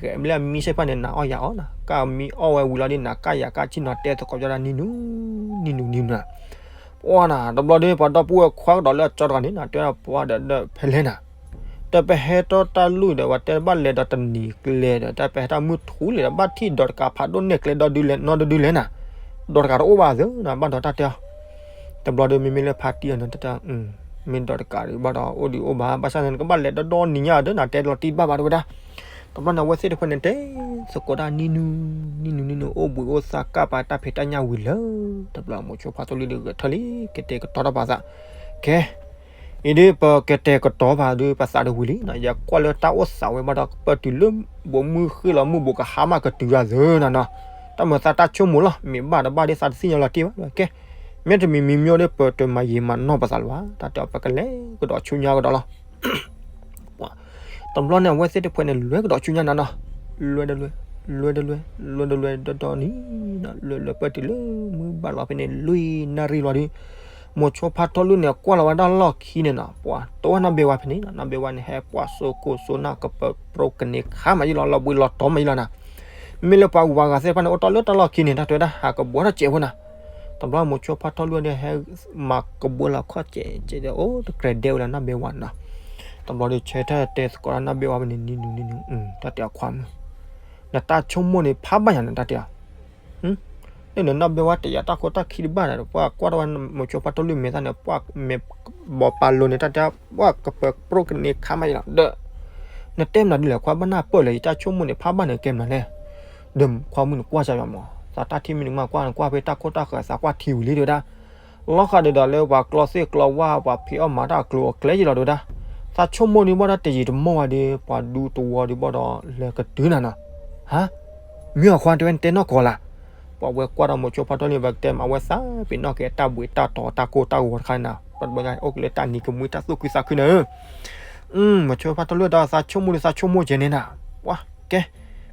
ဃဲ မ့ၢ်လၢအမံစ့ၢ်ဖၣ်န့ၣ် နၤအီၣ်ယၤအီၣ်နီၤ ကၢ်မံအီၣ်ဝဲဝံၤလီၤဒု နၤကၢ်ယၤကၢ် ဆ့ၣ်နီၤတဲသကိးယီၤဒၣ်နံၤနူၤ နံၤနူၤ နံၤနူၤနီၤ, ပှၤနၤ တဘျီဒု ပှၤဒီပုၢ်ဝဲၢ်ခွါကဒီးလၢအကၠီတဂၤန့ၣ် နၤတဲပှၤဒီးဒီးဖဲလဲၣ်နၤ, ဒီးပဟဲထီၣ်တၢ်လူၢ်ဒီး ပှၤတဲဘၣ်လဲၤဒီးတနံၤကျဲဒီး တၢ်ပဟဲတၢ်မုၢ်ထူလံဒီး ဘၣ်ထံၣ်ဒီးတကးဖးဒိၣ်နဲၣ်ကျဲဒီဒုလဲၣ် နီၢ်ဒဒုလဲၣ်နၤ, ဒီးတကးတအိၣ်ဘၣ်သ့နၤ ဘၣ်ဒီးတၢ်တဲအီၤ, တဘျီဒု မ့မ့ၢ်လၢဖါတံၢ်အီၤန့ၣ် တၢ်တဲ မ့ၢ်ဒီးတကးဒုဘၣ်ဒီး အိၣ်ဒုအိၣ်ဘၣ် ဘၣ်ဆၣ်န့ၣ် နကဘၣ်လဲၤဒီဒီနံၤညါဒီး နၤတဲလီၤတံၢ်တဘၣ်ဘၣ်တဝဲဒၣ်, တဘျီန့ၣ် အဝဲသ့ၣ်တဖၣ်န့ၣ် တဲသကိးတၢ်နံၤနူၤ နံၤနူၤ နံၤနူၤ အိၣ်ဘှံးအိၣ်သါကၢ်ပာ်တၢ်ဖံးတၢ်ညၣ်ဝံၤလၢ တဘျီမိၤဆိဖါထိၣ်လွံၢ်ဒု ဂဲၤထၢၣ်လံ ကတဲာ်ကတီၤတၢ်ပာ်သး, ကဲ အံၤဒု ပကတဲာ်ကတီၤပာ်ဒု ပသးတဝံၤလံနီၤ ယကွၢ်လၢတၢ်အိၣ်သးဝဲဘၣ်ဒီး ကပၢၢ်တုၤလၢ ဘိးမုၢ်ဃ့ၢ်လီၤမုၢ်ဘိးကဟါမးကတုၤဂၤသ့နၤနီၤ, တၢ်မၤသးတၢ်ဆိကမိၣ်လီၤ မ့ၢ်ဘၣ်တဘၣ်ဒ်သးတသ့ၣ်ညါလီၤတံၢ်ဘၣ် ကဲ မ့တမံၤမံၤမ့ၢ်အိၣ်ဒီး ပတမၤယံာ်မၤနီၢ်ပသးလၢၤဘၣ် တၢ်တဲအီၤ ပကလဲၤကဒီးဆူညါကဒီးလီၤ. တဘျီန့ၣ် အဝဲသ့ၣ်တဖၣ်န့ၣ် လဲၤကဒီးဆူညါနၤနီၤ, လဲၤတလဲၤ လဲၤတလဲၤ လဲၤတလဲၤဒီးဒီးနံၤနီၤ လဲၤလဲၤပၢၢ်တုၤလၢမုၢ်ဘၣ်လီၤဖဲန့ၣ် လွံၢ်နၣ်ရံၣ်လီၤဒု မိၤဆိဖါထီၣ်လွံၢ်န့ၣ် ကွၢ်လီၤဝဲဒၣ်လီၢ်ခံန့ၣ်နီၤ ပှၤတိၢ်ဝဲနီၢ်ဘဲဝါဖဲန့ၣ်နီၤ နီၢ်ဘဲဝါန့ၣ် ဟဲပှၤစိကိၢ်စိနၢ်ကပၢၤပြိကန့ၢ်ခါမးယလီၤ လီၤဘှံးလီၤတီၤမးယလီၤနၤ, မ့ၢ်လၢပှၤဂုၤပှၤဂၤသ့ၣ်တဖၣ်န့ၣ် အိၣ်တီၢ်လၢတၢ်လီၢ်ခံန့ၣ် တၢ်တဲဝဲဒၣ် ဟးကဘှီထီၣ်စဲးဖိနၤ, တဘျီမိၤဆိဖါထီၣ်လွံၢ်ဒီး ဟဲမၤကဘှီလီၤခီၣ်စဲးစဲးဒီး အိၣ်တကြဲးဒဲဝဲလၢနီၢ်ဘဲဝါနီၤ, တဘျီဒီးဆၢထၢၣ်တဲသကိးဒီးနီၢ်ဘဲဝါဖဲန့ၣ် နံၤနူၤနံၤနူၤ တၢ်တဲအီၤခွါမုၣ်, နတၢ်ဆိကမိၣ်န့ၣ် ဖးဘၣ်ယၤန့ၣ် တၢ်တဲအီၤ လၢနနီၢ်ဘဲဝါတယာ်တၢ်ခိတၢ်ခံတဘၣ်ဒီး ပှၤကွၢ်ထီၣ်ဝဲ မိၤဆိဖါထီၣ်လွံၢ်မဲာ်သၣ်န့ၣ် ပှၤမဲာ်ဘီပာ်လိၤန့ၣ် တၢ်တဲ ပှၤကပၢၤပြိကန့ၢ်ခါမးယလီၤ ဒီး နတဲမနုၤဒ်လဲၣ် ခွါဘၣ်နၢ်ပၢၢ်လၢယတၢ်ဆိကမိၣ်န့ၣ် ဖးဘၣ်န့ၣ်ကဲမနုၤလဲၣ်, ဒီးခွါမုၣ်နကွၢ်စၢ်ယွၤမး သးတၢ်ထံၣ်မ့ၢ်နကမၢ်ကွၢ် နကွၢ်ဖဲတၢ်ခိၣ်တၢ်ဃၢၤ သးကွၢ်ထံဝံၤလံတဲဝဲဒၣ်, လီၤဃာ်ဒီးဒီးလၢပှၤကျီသ့ၣ်ကျီဝၣ် ပှၤဖံးအီၣ်မၤတၢ်အကျိၤအကျဲယလီၤတဲဝဲဒၣ်, သးဆိကမိၣ်ဒုးဘၣ်ဒီးတယံာ်တမီၢ်ဝဲဒီး ပှၤဒူတဝီဒုးဘၣ်ဒီးလဲၤကတုၤနၤနီၤ, ဟါ မ့ၢ်အီၤခွါတဲဝဲ နတဲနီၢ်ကီၢ်လၢ်, ပှၤဝဲကွၢ်ဒီးမိၤဆိဖါထီၣ်လွံၢ် ပကတဲမး အဝဲသးပ့ၤနီၣ်က့ၤတၢ်ဘှံးတၢ်တီၤတၢ်ကိၢ်တၢ်ဂီၤတခါန့ၣ်နီၤ ပှၤတဘျီညါအိၣ်က့ၤလၢတၢ်နံၤကမှံတၢ်သူၣ်ခုသးခုန့ၣ်ဧၢ, မိၤဆိဖါထီၣ်လွံၢ်ဒီးသးဆိကမိၣ်ဒီးသးဆိကမိၣ်ကဲန့ၣ်နၤ, ပှၤကဲ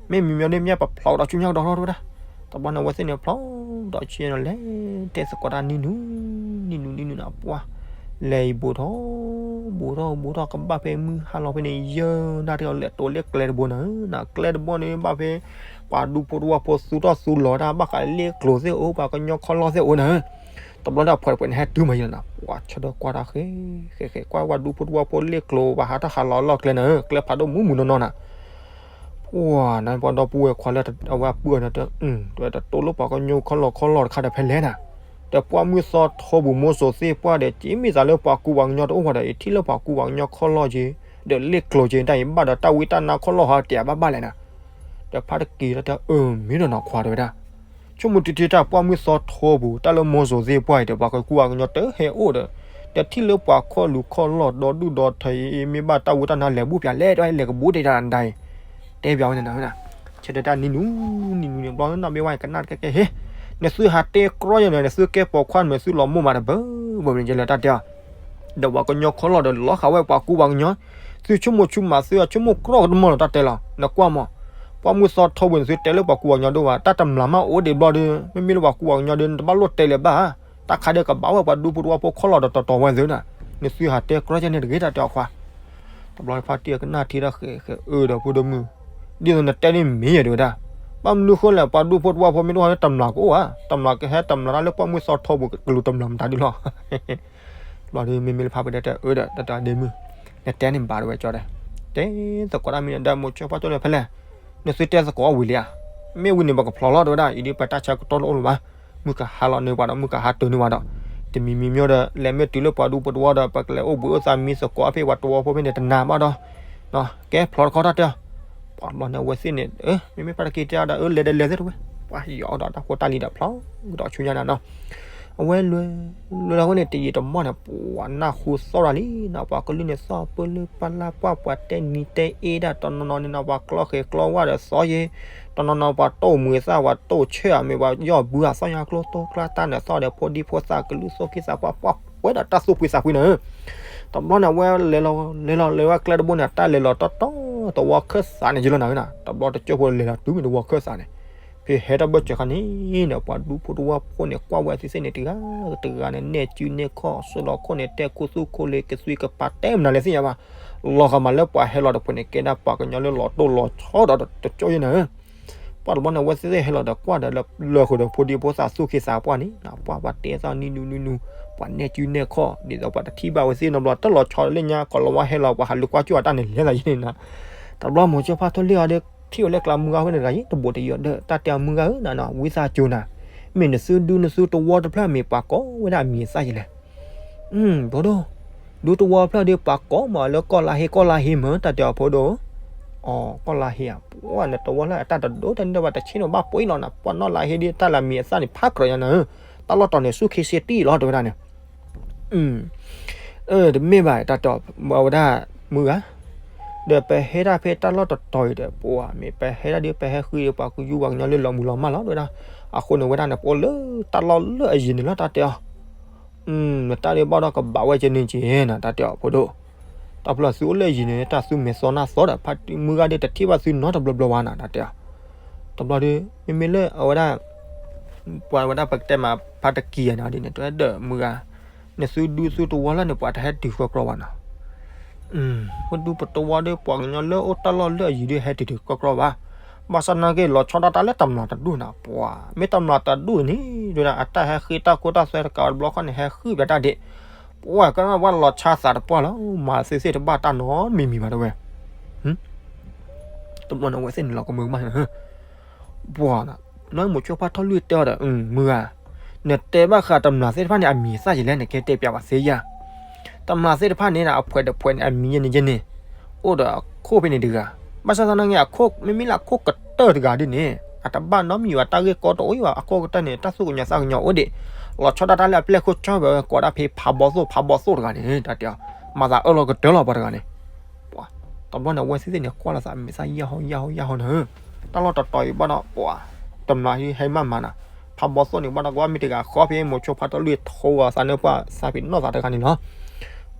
မ့ၢ်မံၤမံၤဒီး မ့ၢ်ပဖျိးဒီးဆူညါကဒီးထီၣ်တဲဝဲဒၣ်, တဘျီန့ၣ် အဝဲသ့ၣ်န့ၣ်ဖျိးဒီးဆူညါန့ၣ် လဲၤတဲသကိးတၢ်နံၤနူၤ နံၤနူၤ နံၤနူၤနၤ ပှၤ လဲၤအံၤဘူးထီၣ် ဘူးထီၣ် ဘူးထီၣ် ကဘၣ်ဖဲမုၢ်ဟါလီၤဖဲန့ၣ် ယဲၢ်နၣ်ရံၣ်အီၤ လဲၤတိၤလၢကျဲတဘိနၤဧၢ, နကျဲတဘိန့ၣ် ဘၣ်ဖဲ ပှၤဒူဖိတဝီဖိသူၣ်ထီၣ်သူၣ်လီၤတၢ် ဘၣ်ဃးလၢလ့ၣ်ကျိၤသ့ၣ်အိၣ် ပှၤကညီခီၣ်လီၢ်သ့ၣ်အိၣ်နၤဧၢ, တဘျီန့ၣ် အဖှဲးတဖှဲးန့ၣ် ဟဲတုၤမးယလီၤနၤ ပှၤဆၢထၢၣ်ကွၢ်တၢ်ဃဲ ဃဲ ဃဲ ကွၢ်ဝဲဒူဖိတဝီဖိလ့ၣ်ကျိၤ ပှၤဟးထီၣ်ဟးလီၤလီၢ်ကျဲနၤဧၢ, ကျဲဖးဒိၣ်မုၢ်မုၢ်နီၢ်နီၢ်နၤ ပှၤန့ၣ် ပှၤဒီပုၢ်ဝဲၢ်ခွါလၢအဝဲအပုၢ်အီၤန့ၣ် တတိၢ်လၢပှၤကညီခီၣ်လီၢ်ခီၣ်လီၢ်တခါဒီးဖဲလဲၣ်နၤ, ဒီးပှၢ်မုၢ်သီထိပူၤ မိၢ်စိၤသ့ၣ်ပှၢ်ဒီး က့မ့ၢ်သးလၢပှၤကူပှၤကညီတအိၣ်ဘၣ်ဒီး ယထံၣ်လၢပှၤကူပှၤကညီခီၣ်လီၢ်က့ၤ ဒီးလ့ၣ်ကျိၤက့ၤ တၢ်အံၤဘၣ်ဒီးတၢ်ဝံတၢ်နါခီၣ်လီၢ်ဟီတဲဘၣ်ဘၣ်လဲၣ်နၤ, ဒီးဖါတက့ၤဒီးတဲ အၢ မ့ၢ်ဒီးနီၢ်ခွါတဲဝဲဒၣ် ဆိကမိၣ်တထံၣ်တၢ်ပှၢ်မုၢ်သီထိပူၤ တၢ်လၢမိၢ်စိၤသ့ၣ်ပှၢ်အံၤဒီး ပှၤကကူပှၤကညီတဟဲအိၣ်ဒီး တထံၣ်လၢပှၤခီၣ်လူၤခီၣ်လီၢ်ဒီဒူၣ်ဒီထၢအံၤ မ့ၢ်ဘၣ်တၢ်ဝံတၢ်နါလဲၤဘူၣ်ပၠးလဲၣ် တၢ်လဲၤကဘူးတ့ၢ်တၢ်ဒၣ်အံၤ တဲပၠးဝဲန့ၣ်နၤ, ဆၢထၢၣ်တၢ်နံၤနူၤ နံၤနူၤန့ၣ် ဘျီနီၢ်ဘ့ဝါအံၤကနၣ်တကဲကဲဟ့ နသုဟးတဲကြီယဲၢ်န့ၣ် နသုကဲပိာ်ခွါမ့ၢ်သုလီၤမိၢ်မးတဘၢ ဘၢမ့ၢ်ယဲလၢတၢ်တဲအီၤ ဒီးပှၤကညီခီၣ်လီၢ်ဒီးလီၤဃာ်ဝဲပှၤကူပှၤကညီ, သုဆိကမိၣ်ဆူၣ်မး သုအဆိကမိၣ်ကြီကတမီၢ်လီၤ တၢ်တဲလီၤ နကွၢ်မး, ပှၢ်မုၢ်သီထီပူၤန့ၣ် သုတဲလၢပှၤကူပှၤကညီဒိၣ်ဘၣ်, တၢ်တမျၢ်မးအိၣ်ဒံးဘျီဒီး မ့မ့ၢ်လၢပှၤကူပှၤကညီဒီး နတဘၣ်လိၣ်တဲလၢၤဘၣ်, တၢ်ခါဒဲးကဘၣ်ဝဲပှၤဒူဖိတဝီဖိခီၣ်လီၤဒီးတီၤတီၤဝဲသုန့ၣ်, နသုဟးတဲကြီကဲန့ၣ်တဂ့ၤ တၢ်တဲအီၤခွါ. တဘျီတဖၣ်တံၢ်အကနၣ်ထံတၢ်ဃဲးဃဲးအၢဒီးဖိဒိၣ်မုၣ်, ဒ်သိးနတဲန့ၣ်မ့ၢ်ယဲၤဒံးဝဲဒၣ်, ဘၣ်မနုၤဃိလဲၣ် ပှၤဒူဖိတဝီဖိမ့ၢ်တအိၣ်တမျၢ်ကအိၣ်ဧါ, တမျၢ်ကဟဲတမျၢ်တၢ်လၢပှၢ်မုၢ်သီထီပူၤကလူၤတမျၢ်မတၤဒုလီၤ. ဘျီဒီးမ့မ့ၢ်လၢဖါပတဲတဲအၢဒီး တၢ်တဲဒ့မုၣ်, နတဲန့ၣ်ဘၣ်တဝဲကၠီဒီး, တဲသကိးတၢ်မံၤန့ၣ်ဒီး မိၤဆိဖါထီလံဖဲလဲၣ်, နသုတဲသကိးဝံၤလံဧါ, မ့ၢ်ဝံၤန့ၣ် ပကဖျိးလီၤတဝဲဒၣ်, အံၤဒ်ပတၢ်ဆၢကတီၢ်တအိၣ်လၢၤဘၣ်, မုၢ်ကဟါလီၤန့ၢ်ပှၤဒီး မုၢ်ကဟါတၢၤန့ၢ်ပှၤဒီး, တမံၤမံၤမ့ၢ်ဒီး လဲၤမ့ၢ်တုၤလၢပှၤဒူဖိတဝီဒီး ပကလဲၤအိၣ်ဘှံးအိၣ်သးမံသကိးအဖဲပှၤတဝီဖိဖဲန့ၣ်တနၤဘၣ်ဒီး, ကဲဖျိးတခီတၢ်တဲအီၤ, ပှၤဘျီန့ၣ်အဝဲသ့ၣ်န့ၣ်, မ့မ့ၢ်ပှၤတက့ၤတဲအီၤဒီး အၢ လဲၤဒီးလဲၤသ့ၣ်တဝဲ, ပှၤယီၤဒီးတၢ်ဖိတၢ်လံၤဒီးဖျိးကဒီးဆူညါနၤနီၤ, အဝဲလဲၤ လဲၤလီၤဝဲန့ၣ် တယံာ်တမီၢ်န့ၣ် ပှၤနၢ်ဟူသီၣ်ရၤလံနီၤ, ပှၤကလုၢ်န့ၣ်သီၣ်ပၢလၢပလၢ်ပှၢ် ပှၤတဲနံၤတဲအ့ဒၣ် တနီၤနီၤန့ၣ်နီၤ ပှၤကျီဃဲၤကျီဝါဒီးသီယ့, တနီၤနီၤပှၤတိၢ်မုာ်သၣ် ပှၤတိၢ်ဆၢအမ့ၢ် ပှၤယီၢ်ဘုအသီညါကျိတိကျါတၢ်န့ၣ် သီၣ်ဒီးဖိဒံဖိသၣ်ကလုၢ်သိၣ်က့သးပှၢ် ပှၤပှဲၤဒီးတၢ်သူၣ်ဖှံသးဖှံန့ၣ်, တဘျီန့ၣ် အဝဲလဲၤလီၤ လဲၤလီၤလဲၤဝဲကျဲတဘိန့ၣ် တၢ်လဲၤလီၤတီတီ တဝီခၢၣ်သးန့ၣ်ယလီၤနၤ, တဘျီတကၠိဖိလဲၤလီၤတုၤမ့ၢ်တဝီခၢၣ်သးန့ၣ် ဖဲဟဲတၢ်ဘၢၣ်စၢၤခါန့ၣ်ဒီး ပှၤဒူဖိတဝီဖိန့ၣ် ကွၢ်ဝဲသ့ၣ်သ့ၣ်န့ၣ် တဂၤတဂၤန့ၣ် နဲၣ်စုနဲၣ်ခီၣ် စိလီၤခိၣ်န့ၣ် တဲခူသူၣ်ခိၣ်လ့ၤ ကသွံကပၤ တဲမနုၤလဲၣ်သ့ၣ်ညါဘၣ်, လီၤဂာ်မးလၢပှၤဟဲလီၤတဖုန့ၣ် ကဲဒၣ်ပှၤကညီလၢလီၤတိၢ်လီၤဆီဒီးတကၠိယဲနၤ, ပှၤတဘျီန့ၣ် အဝဲသ့ၣ်သ့ၣ်ဟဲလီၤဒီးကွၢ်ဒီးလၢဃုာ်ဒီးဖိဒံဖိသၣ်သူၣ်က့သးပှၢ်န့ၣ် ပှၤပှၤတဲသီၣ်နံၣ်နူနူနူ ပှၤနဲၣ်စုနဲၣ်ခီၣ် ဒ်သိးပှၤတထံၣ်ဘၣ်ဝဲသ့ၣ်နီတဘျီ တၢ်လီၤဆီလၢညါ ကီၤလၤဝါဟဲလီၤ ပှၤဟးလူၤကွၢ်ကၠိအတၢ်န့ၣ် လဲၤသးယဲန့ၣ်နၤ, တဘျီမိၤဆိဖါထီလံအီၤဒီး ထံၣ်ဝဲလၢကျါမုၢ်ဂၤဖဲန့ၣ်တဂၤအံၤ တဘိးတယီၤဒၢး တၢ်တဲအီၤမုၢ်ဂၤဧၢနၤနီၤ ဝံသးစူၤနၤ, မ့ၢ်နသုဒူနသုတဝီတဖျၢၣ်မ့ၢ်ပှၤကိးဝဲဒၣ်အမံၤအသၣ်ယလဲၣ်, ဖိဒိၣ်, ဒူတဝီဖျၢၣ်ဒီးပှၤကိးမးလၢကီၢ်လါဟ့ ကီၢ်လါဟ့မ့ၢ် တၢ်တဲအီၤဖိဒိၣ်, အီၤ ကီၢ်လါဟ့ဧါ, ပှၤနတဝီလၢအတၢ်တဒိၣ်တၢ်န့ၣ်ဒီး ပှၤတဆ့န့ၣ်ဘၣ်ပှ့ၤလီၤနၤ ပှၤနီၢ်လါဟ့ဒီး တၢ်လၢအမံၤအသၣ်န့ၣ် ဖးကြၢးညါနၤဧၢ, တၢ်လီၢ်တီၤန့ၣ် ဆူၣ်ခ့စ့တံၢ်လီၤ တဲဝဲဒၣ်န့ၣ် အၢ တမ့ၢ်ဘၣ် တၢ်တဲအီၤဝဲဒၣ် မုၢ်ဂၤ, ဒီးပဟဲဒၣ်ဖဲတၢ်လီၢ်တတီၤအံၤဒီး ပှၤမ့ၢ်ပဟဲဒၣ်ဒီး ပဟဲဃုဒီးပှၤကယူပှၤကညီလၢလီၤမုၢ်လီၤမၢ်လီၤ တဲဝဲဒၣ်, အဃိန့ၣ်ဝဲဒၣ်န့ၣ် ပအိၣ်လၢတၢ်လီၢ်လၢအယံၤန့ၣ်လီၤ တၢ်တဲအီၤ, နတၢ်ဒးဘၣ်ဒီးကဘၣ်ဝဲကဲန့ၣ်က့ၤနၤ တၢ်တဲအီၤဖိဒိၣ်, တၢ်ဖျၢၣ်သုအိၣ်လၢအယံၤန့ၣ် တၢ်သုမဲာ်သီနၢ်သီဒီး ဖါမုၢ်ဂၤဒီးတထံၣ်ဘၣ်သုနီတဘျီဘျီဘၣ်နၤ တၢ်တဲအီၤ, တဘျီဒီး မ့မ့ၢ်လၢအဝဲဒၣ် ပှၤဝဲဒၣ်ပကတဲမး ဖါတကံၢ်ယဲနၤဒ်န့ၣ် တဝဲဒၣ်မုၢ်ဂၤ, နသုဒူသုတဝီလၢန့ၣ် ပှၤတဟဲတုၤကြီကြီဘၣ်နီၤ, ဖိဒူပတဝီဒီး ပှၤကညီလၢအိၣ်တၢ်လီၢ်လၢအယံၤဒီး ဟဲတုၤတ့ၤကြီကြီဘၣ်, ဘၣ်ဆၣ်သနာ်က့ လီၤဆီဒၣ်တၢ်လၢတမျၢ်တဒူၣ်နၤ ပှၤ မ့ၢ်တမျၢ်တဒူၣ်န့ၣ် ဒ်ဝဲဒၣ် အတၢ်ဟဲဃ့တၢ်ခိတၢ်သွဲတကးတဘျီဃီန့ၣ် ဟဲဃုပျးတၢ်ဒ့ၣ်, ပှၤကနၣ်ဝဲလီၤဆီသးတပှၢ်လီၤ မၤသ့သ့ၣ်တဘၣ်တၢ်နီတမံၤမံၤဘၣ်တဝဲ, တဘျီန့ၣ် အဝဲသ့ၣ်န့ၣ်လီၤကမၢကမၣ်န့ၣ် ပှၤ, နီၢ်မိၤဆိဖါထီၣ်လွံၢ်တဲအီၤဒီး မုၢ်ဂၤ, နတဲဘၣ်ဃးတမျၢ်သ့ၣ်တဖၣ်န့ၣ် အမံၤအသၣ်ယလဲၣ် နကဲတဲပျးဝဲသ့ယၤ, တမျၢ်သ့ၣ်တဖၣ်န့ၣ် အဖှဲးတဖှဲးန့ၣ် အမံၤယဲန့ၣ်ယဲန့ၣ်, အိၣ်ဒီးအခိၣ်ဖဲန့ၣ်တဂၤ, ဘၣ်ဆၣ်သနာ်က့ အခိၣ် မ့မ့ၢ်လၢအခိၣ်ကတၢၢ်တဂၤဒ်န့ၣ် အတဘၣ်နီတမံၤဘၣ် တၢ်ဂ့ၢ်ကီတအိၣ်ဘၣ် အခိၣ်ကတၢၢ်န့ၣ် တၢ်သူၣ်ကညီၤသးကညီၤအိၣ်ဒံး, လီၤဆီဒၣ်တၢ်လၢအပျဲၢ်ခိၣ်ကၠီဝဲ ကိးဒၣ်ဖဲဖးဘီသိၣ် ဖးဘီသိၣ်တဂၤန့ၣ် တၢ်တဲအီၤ, မၤသးအၢလီၤကတၢၢ်လီၤပှၤတဂၤန့ၣ် ပှၤ, တဘျီန့ၣ် အဝဲသ့ၣ်သ့ၣ်န့ၣ် ကွၢ်လီၤသးအမဲာ်သၣ်ယၢ်ဟီယၢ်ဟီယၢ်ဟီနၤဧၢ, တၢ်လီၢ်တတီၤအံၤဘၣ်ဒီး ပှၤ, တမျၢ်ဟဲမးမးနၤ, ဖးဘီသိၣ်န့ၣ်ဘၣ်ဒီး ကဘၣ်မ့ၢ်တဂၤဃီဖဲ မိၤဆိဖးထီၣ်လွံၢ်ထိဂၤသးန့ၣ် ပှၤသးပ့ၤနီၣ်သးတဂၤန့ၣ်လီၤ,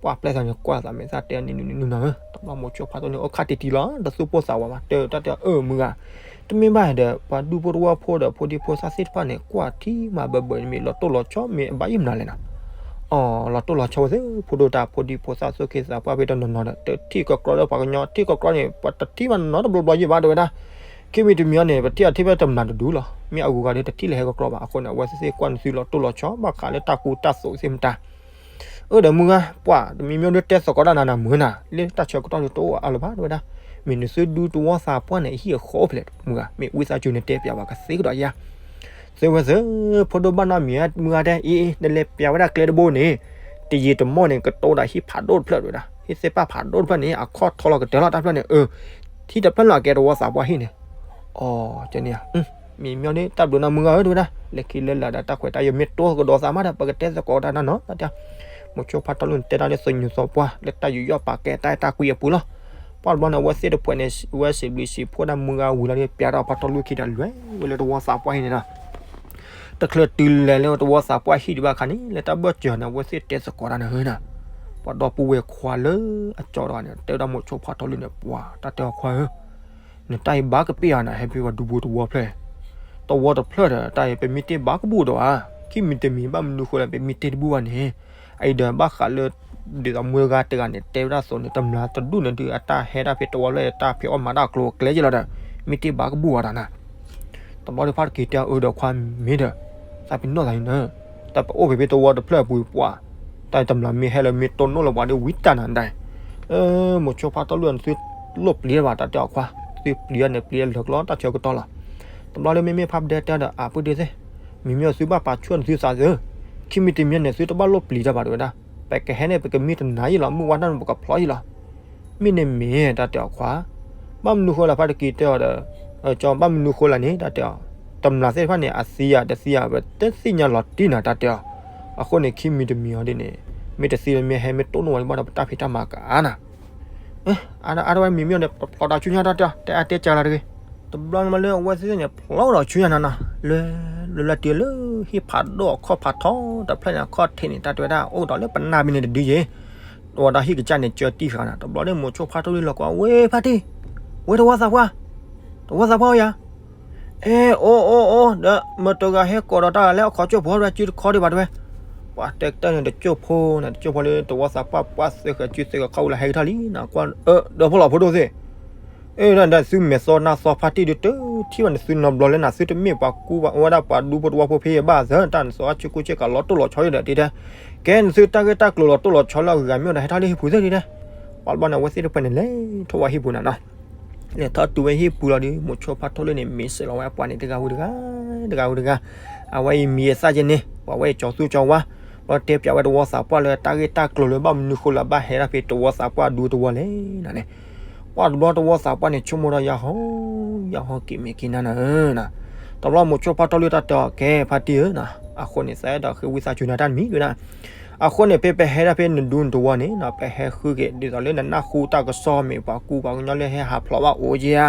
ပှၤပျဲၢ်သးန့ၣ် ကွၢ်လီၤသးမဲာ်သၣ်တဲအီၤနံၤနံၤနံၤနံၤနၤဧၢ, တဘျီမိၤဆိဖးထီၣ်လွံၢ်အိၣ်ခါတံၢ်တံၢ်လီၤ တသူၣ်ပိၢ်သးဝးဘၣ် တဲတၢ်တဲအီၤ အၢ မုၢ်ဂၤ, တမ့ၢ်ဘၣ်ဒီး ပှၤဒူဖိတဝီဖိဒီး ဖိဒံဖိသၣ်သ့ၣ်တဖၣ်န့ၣ် ကွၢ်ထံမၤဘၢဘၢန့ၣ် မ့ၢ်လီၤတိၢ်လီၤဆီ မ့ၢ်အဘၣ်ယံာ်မနုၤလဲၣ်နီၤ, အီၤ လီၤတိၢ်လီၤဆီဝဲသ့ၣ် ဖိဒိၣ်တၢ် ဖိဒံဖိသၣ်သူၣ်က့သးပှၢ်ဖဲတနီၤနီၤဒီး တထံၣ်ကကြီလၢပှၤကညီ ထံၣ်ကကြီန့ၣ် ပှၤတထံၣ်ဘၣ်နီတဘျီဘျီယံာ်ဘၣ်တဲဝဲဒၣ်, ခံမံၤတမံၤအံၤန့ၣ် ပထံၣ်အထံၣ်ဖဲတမျၢ်တဒူလီၤ မ့ၢ်အဂုၤအဂၤဒီးတထံၣ်လၢဟဲကကြီဘၣ် အဃိန့ၣ် အဝဲသ့ၣ်သ့ၣ်ကွၢ်န့ၣ်သုလီၤတိၢ်လီၤဆီ ဘၣ်ဃးလၢတၢ်ကူတၢ်သိးသ့ၣ်မတၤ အၢ ဒီးမုၢ်ဂၤ ပှၤတမံၤမံၤဒီးတဲသကိးတၢ်နၤနၤမုၢ်နၤ လၢတၢ်ဆၢကတီၢ်ဒ်တအိၣ်အါလၢၤဘၣ်တဲဝဲဒၣ်, မ့ၢ်နသုဒူတဝီသးပှၢ်န့ၣ် အဟံၣ်အဃီအိၣ်ဖဲလဲၣ်မုၢ်ဂၤ မ့ၢ်ဝံသးစူၤနတဲပျးဝဲကသ့ကဒီးယၤ, သ့ဝဲသ့ၣ် ဖိဒိၣ်ဘၣ်နီတမံၤ မုၢ်ဂၤတဲ အံၤ နလဲၤပျးဝဲဒၣ်ကျဲတဘိန့ၣ်, တယံာ်တမီၢ်န့ၣ် ကတိၤဒီးဟံၣ်ဖးဒိၣ်တဖျၢၣ်တဲဝဲဒၣ် ဟံၣ်သ့ၣ်ပၢ်ဖးဒိၣ်တဖျၢၣ်န့ၣ် အခီၣ်ထီလီၤကတၢၢ်လီၤတၢ်ဖျၢၣ်န့ၣ် အၢ ဟံၣ်တဖျၢၣ်လီၤကဲတဝီသးပှၢ်ဟံၣ်န့ၣ်, အီၤ ကန့ၣ် မ့ၢ်မ့ၢ်ဒ်တၢ်ဘျုးနီၢ်မုၢ်ဂၤဧၢ တဲဝဲဒၣ် လၢခံလၢလာ်ဒီးတၢ်ခွဲးတၢ်ယာ်မ့ၢ်တိၢ်ကဒီးသးမးဒီး ပကတဲသကိးတၢ်နီၤ တၢ်တဲ, မိၤဆိဖးထီၣ်လွံၢ်န့ၣ် တဲတၢ်လၢသညူးသီပှၢ် လၢတၢ်ယူးယီၣ်ပာ်ကဲတၢ်အဲၣ်တၢ်ကွံအပူၤလီၤ. ပှၢ်တဘျီန့ၣ် အဝဲသ့ၣ်တဖှဲးန့ၣ် အဝဲစံးဘျုးစံးဖှိၣ်ဒၣ်မုၢ်ဂၤဝံၤလီၤဒီး ပျးထီၣ်ဖးထီၣ်လွံၢ်ခံဒီး လဲၤဝဲလၢတဝီသးပှၢ်ဟံၣ်န့ၣ်လီၤ. တချုးတုၤလဲၤလၢတဝီသးပှၢ်ဟံၣ်ဒံးဘၣ်အခါန့ၣ် လၢတၢ်ဘၢၣ်စၢၤန့ၣ် အဝဲသ့ၣ်တဲသကိးတၢ်န့ၣ်ဧၢနီၤ, ပှၤဒီပုၢ်ဝဲၢ်ခွါလၢအကၠီတဂၤန့ၣ် တဲဝဲဒၣ်မိၤဆိဖါထီလံန့ၣ် ပှၤတၢ်တဲအီၤခွါဧၢ, နတၢ်အံၤဘၣ်ကပ့ၢ်ဧါနၤ ဟဲဖဲပှၤဒူဘိတဝီဖျၢၣ်, တဝီတဖျၢၣ်ဒီး တၢ်အံၤပမ့ၢ်တ့ၢ်ဘၣ်ကဘူၣ်ဒီးဧါ, ခံမံၤတမံၤဘၣ်မနုၤဃိလၢပမ့ၢ်တ့ၢ်တဘူၣ်ဘၣ်န့ၣ်, အအံၤဒီးဘၣ်ဃးလၢ ဒ်သိးမုၢ်ဂၤတဂၤန့ၣ် တဲဝဲဒၣ်သိးန့ၣ် တမျၢ်တဒူၣ်န့ၣ်ဒုး အတၢ်ဟဲဒၣ်ဖဲတဝီဖျၢၣ် တၢ်ဖံးအီၣ်မၤတၢ်ကျိၤကျဲယဲလီၤဒီး မ့ၢ်တ့ၢ်ဘၣ်ကဘူၣ်အီၤတၢ်နၤ တဘျီဒီးဖါတက့ၤတဲအီၤ အၢဒီးခွါမ့ၢ်ဒီး သးပ့ၤနီၣ်သးန့ၣ်, တၢ်ပအိၣ်ဖဲဖဲတဝီတဖျၢၣ်အပူၤပှၤ, တၢ်တမျၢ်မ့ၢ်ဟဲလၢမ့ၢ်တိၢ်နီၣ်လၢပှၤဒီးဝံတၢ်နၤဒၣ်, မိၤဆိဖါထီလံ နသုလိၣ်ပျံၤဘၣ်တၢ်တဲအီၤခွါ, သုပျံၤန့ၣ်ပျံၤလၢာ်ကျီတၢ်ဆၢကတီၢ်လီၤ. တဘျီဒီးမ့မ့ၢ်ဖါပဒဲတဲဒီး အပှ့ၤဒုးသ့ၣ်, မ့မ့ၢ်သုဘၣ်ပာ်ဆှၢနသုသးသု, ခံမံၤတမံၤန့ၣ် သုတဘၣ်လိၣ်ပျံၤတၢ်ဘၣ်တဝဲဒၣ်, ပကဟဲန့ၣ် ပကမံတနၤယံာ်လီၤ မုၢ်ဝါနၢ်န့ၣ် ပကဖျီယံာ်လီၤ မ့ၢ်န့ၣ်မ့ၢ်တၢ်တဲအီၤခွါ, ဘၣ်မနုၤဃိလၢဖါတက့ၤတဲအီၤဒီး, ကၠီဘၣ်မနုၤဃိလၢန့ၣ် တၢ်တဲအီၤ, တမျၢ်သ့ၣ်တဖၣ်န့ၣ် အသံဧါတသံဧါ ပတသ့ၣ်ညါလီၤတံၢ်နၤတၢ်တဲအီၤ, အဃိန့ၣ် ခံမံၤတမံၤအီၤဒ်န့ၣ်, မ့ၢ်တသံလၢမ့ၢ်ဟဲမ့ၢ်တိၢ်နီၣ်ဝဲဘၣ်ဒီး ပတၢ်ဖံးတၢ်မၤကအါနၤ အါအါဝဲမံၤမံၤန့ၣ် ပဖျီဒီးဆူညါတၢ်တဲအီၤ တဲအါတဲကၢလီၤတဂ့ၤ, တဘျီန့ၣ်မးလၢအဝဲသ့ၣ်န့ၣ် ဖျီဒီးဆူညါနၤနီၤ, လၢ လၢလၢတံၢ်လၢဟံၣ်ဖးဒိၣ်အခီၣ်ဖးထီတဖျၢၣ်န့ၣ် အခီၣ်ထံးန့ၣ် တၢ်တဲဝဲဒၣ် အိၣ်ဒီးလၢပနၢ်ဘ့ၣ်န့ၣ်တဒုယ့ၣ်, ဒီးဝဲဒၣ်ဟံၣ်ကစၢ်န့ၣ် ကၢတံၢ်ဃာ်နၤ တဘျီန့ၣ် မိၤဆိဖါထီလံလီၤကွၢ် ဝဲဖါတံၢ်, ဝဲတဝီသးပှၢ်, တဝီသးပှၢ်အိၣ်ယၤ အဲ အိၣ်အိၣ်အိၣ် ဒီးမတဂၤဟဲကိးဒီးတၢ်လၢအခီကၠိၣ်ဖိဒီးစုတခီဒံးဘၣ်တဝဲ, ပှၤတဲကတၢၢ်န့ၣ် တကၠိၣ်ဖိန့ၣ် တကၠိၣ်ဖိလၢတဝီသးပှၢ် ပှၢ်သၢဃဲၤစုသၢဃဲၤခီဝဲလၢဟဲကထီၣ်လံနၤ ကွၢ်ဒီးဖိလီၤဖိဒိၣ်သ့ၣ်, အၢ ဒီးသုမဲာ်သီနါသီဖါတံၢ်ဒုးတထံၣ်ဘၣ်န့ၣ် သုနီတဘျီလၢနၤ သုတမ့ၢ်ပှၤကူပှၤဝဲဒၣ်ပှၤဒူဖိတဝီဖိဖဲအံၤဘၣ်သၢ တၢ်နသီအါ ဆူကူဆ့ကၤလီၤတိၢ်လီၤဆီယဒီးတဲတဲ, ကဲနသုတၢ်ဂ့ၢ်တၢ်ကျိၤလီၤတိၢ်လီၤဆီလၢအဂၤမ့ၢ်ဒီး ဟဲထီၣ်လၢဟံၣ်ပူၤသ့ၣ်တဲတဲ, ပှၤတဘျီန့ၣ် အဝဲသ့ၣ်တဖၣ်န့ၣ် လဲၤထီၣ်ဝဲဟံၣ်ပူၤနၤနီၤ လဲၤထီၣ်တုၤဝဲဟံၣ်ပူၤလီၤဒီး မိၤဆိဖါထီလံန့ၣ် မ့ၢ်စဲးလီၤဝဲအပှၤန့ၣ် တဂၤဝံၤတဂၤ, တဂၤဝံၤတဂၤ, အဝဲအံၤမံၤအသၣ်ကဲန့ၣ် ပှၤဝဲအံၤကၠီၤသူကၠီၤဝါ, ဘျီတဲပၠးဝဲတဝီသးပှၢ်လၢတၢ်ဂ့ၢ်တၢ်ကျိၤလၢဘၣ်ဟဲဒၣ်ဖဲတဝီသးပှၢ်ဒူတဝီလဲၣ်နၤန့ၣ်, ပှၤတဘျီတဝီသးပှၢ်န့ၣ် ဆိကမိၣ်ဒီးယၤဟီ, ယၤဟီက့ၤမ့ၢ်က့ၤနၤနၤဧၢနၤ, တဘျီမိၤဆိဖါထီလံတၢ်တဲအီၤ ကဲဖါတံၢ်ဧၢနၤ, အဃိန့ၣ် သးအဲၣ်ဒိးဃ့ဝံသးစူၤနၤတၢ်တမံၤဝဲဒၣ် အဃိန့ၣ် ဖဲပဟဲဒၣ်ဖဲနဒူနတဝီန့ၣ်နီၤ ပဟဲဃုက့ၤ ဒ်သိးလၢနနၢ်ဟူတၢ်ကစီၣ်မ့ၢ် ပှၤကူပှၤကညီလၢဟဲဟးဖျိးဘၣ်အိၣ်က့ဧါ,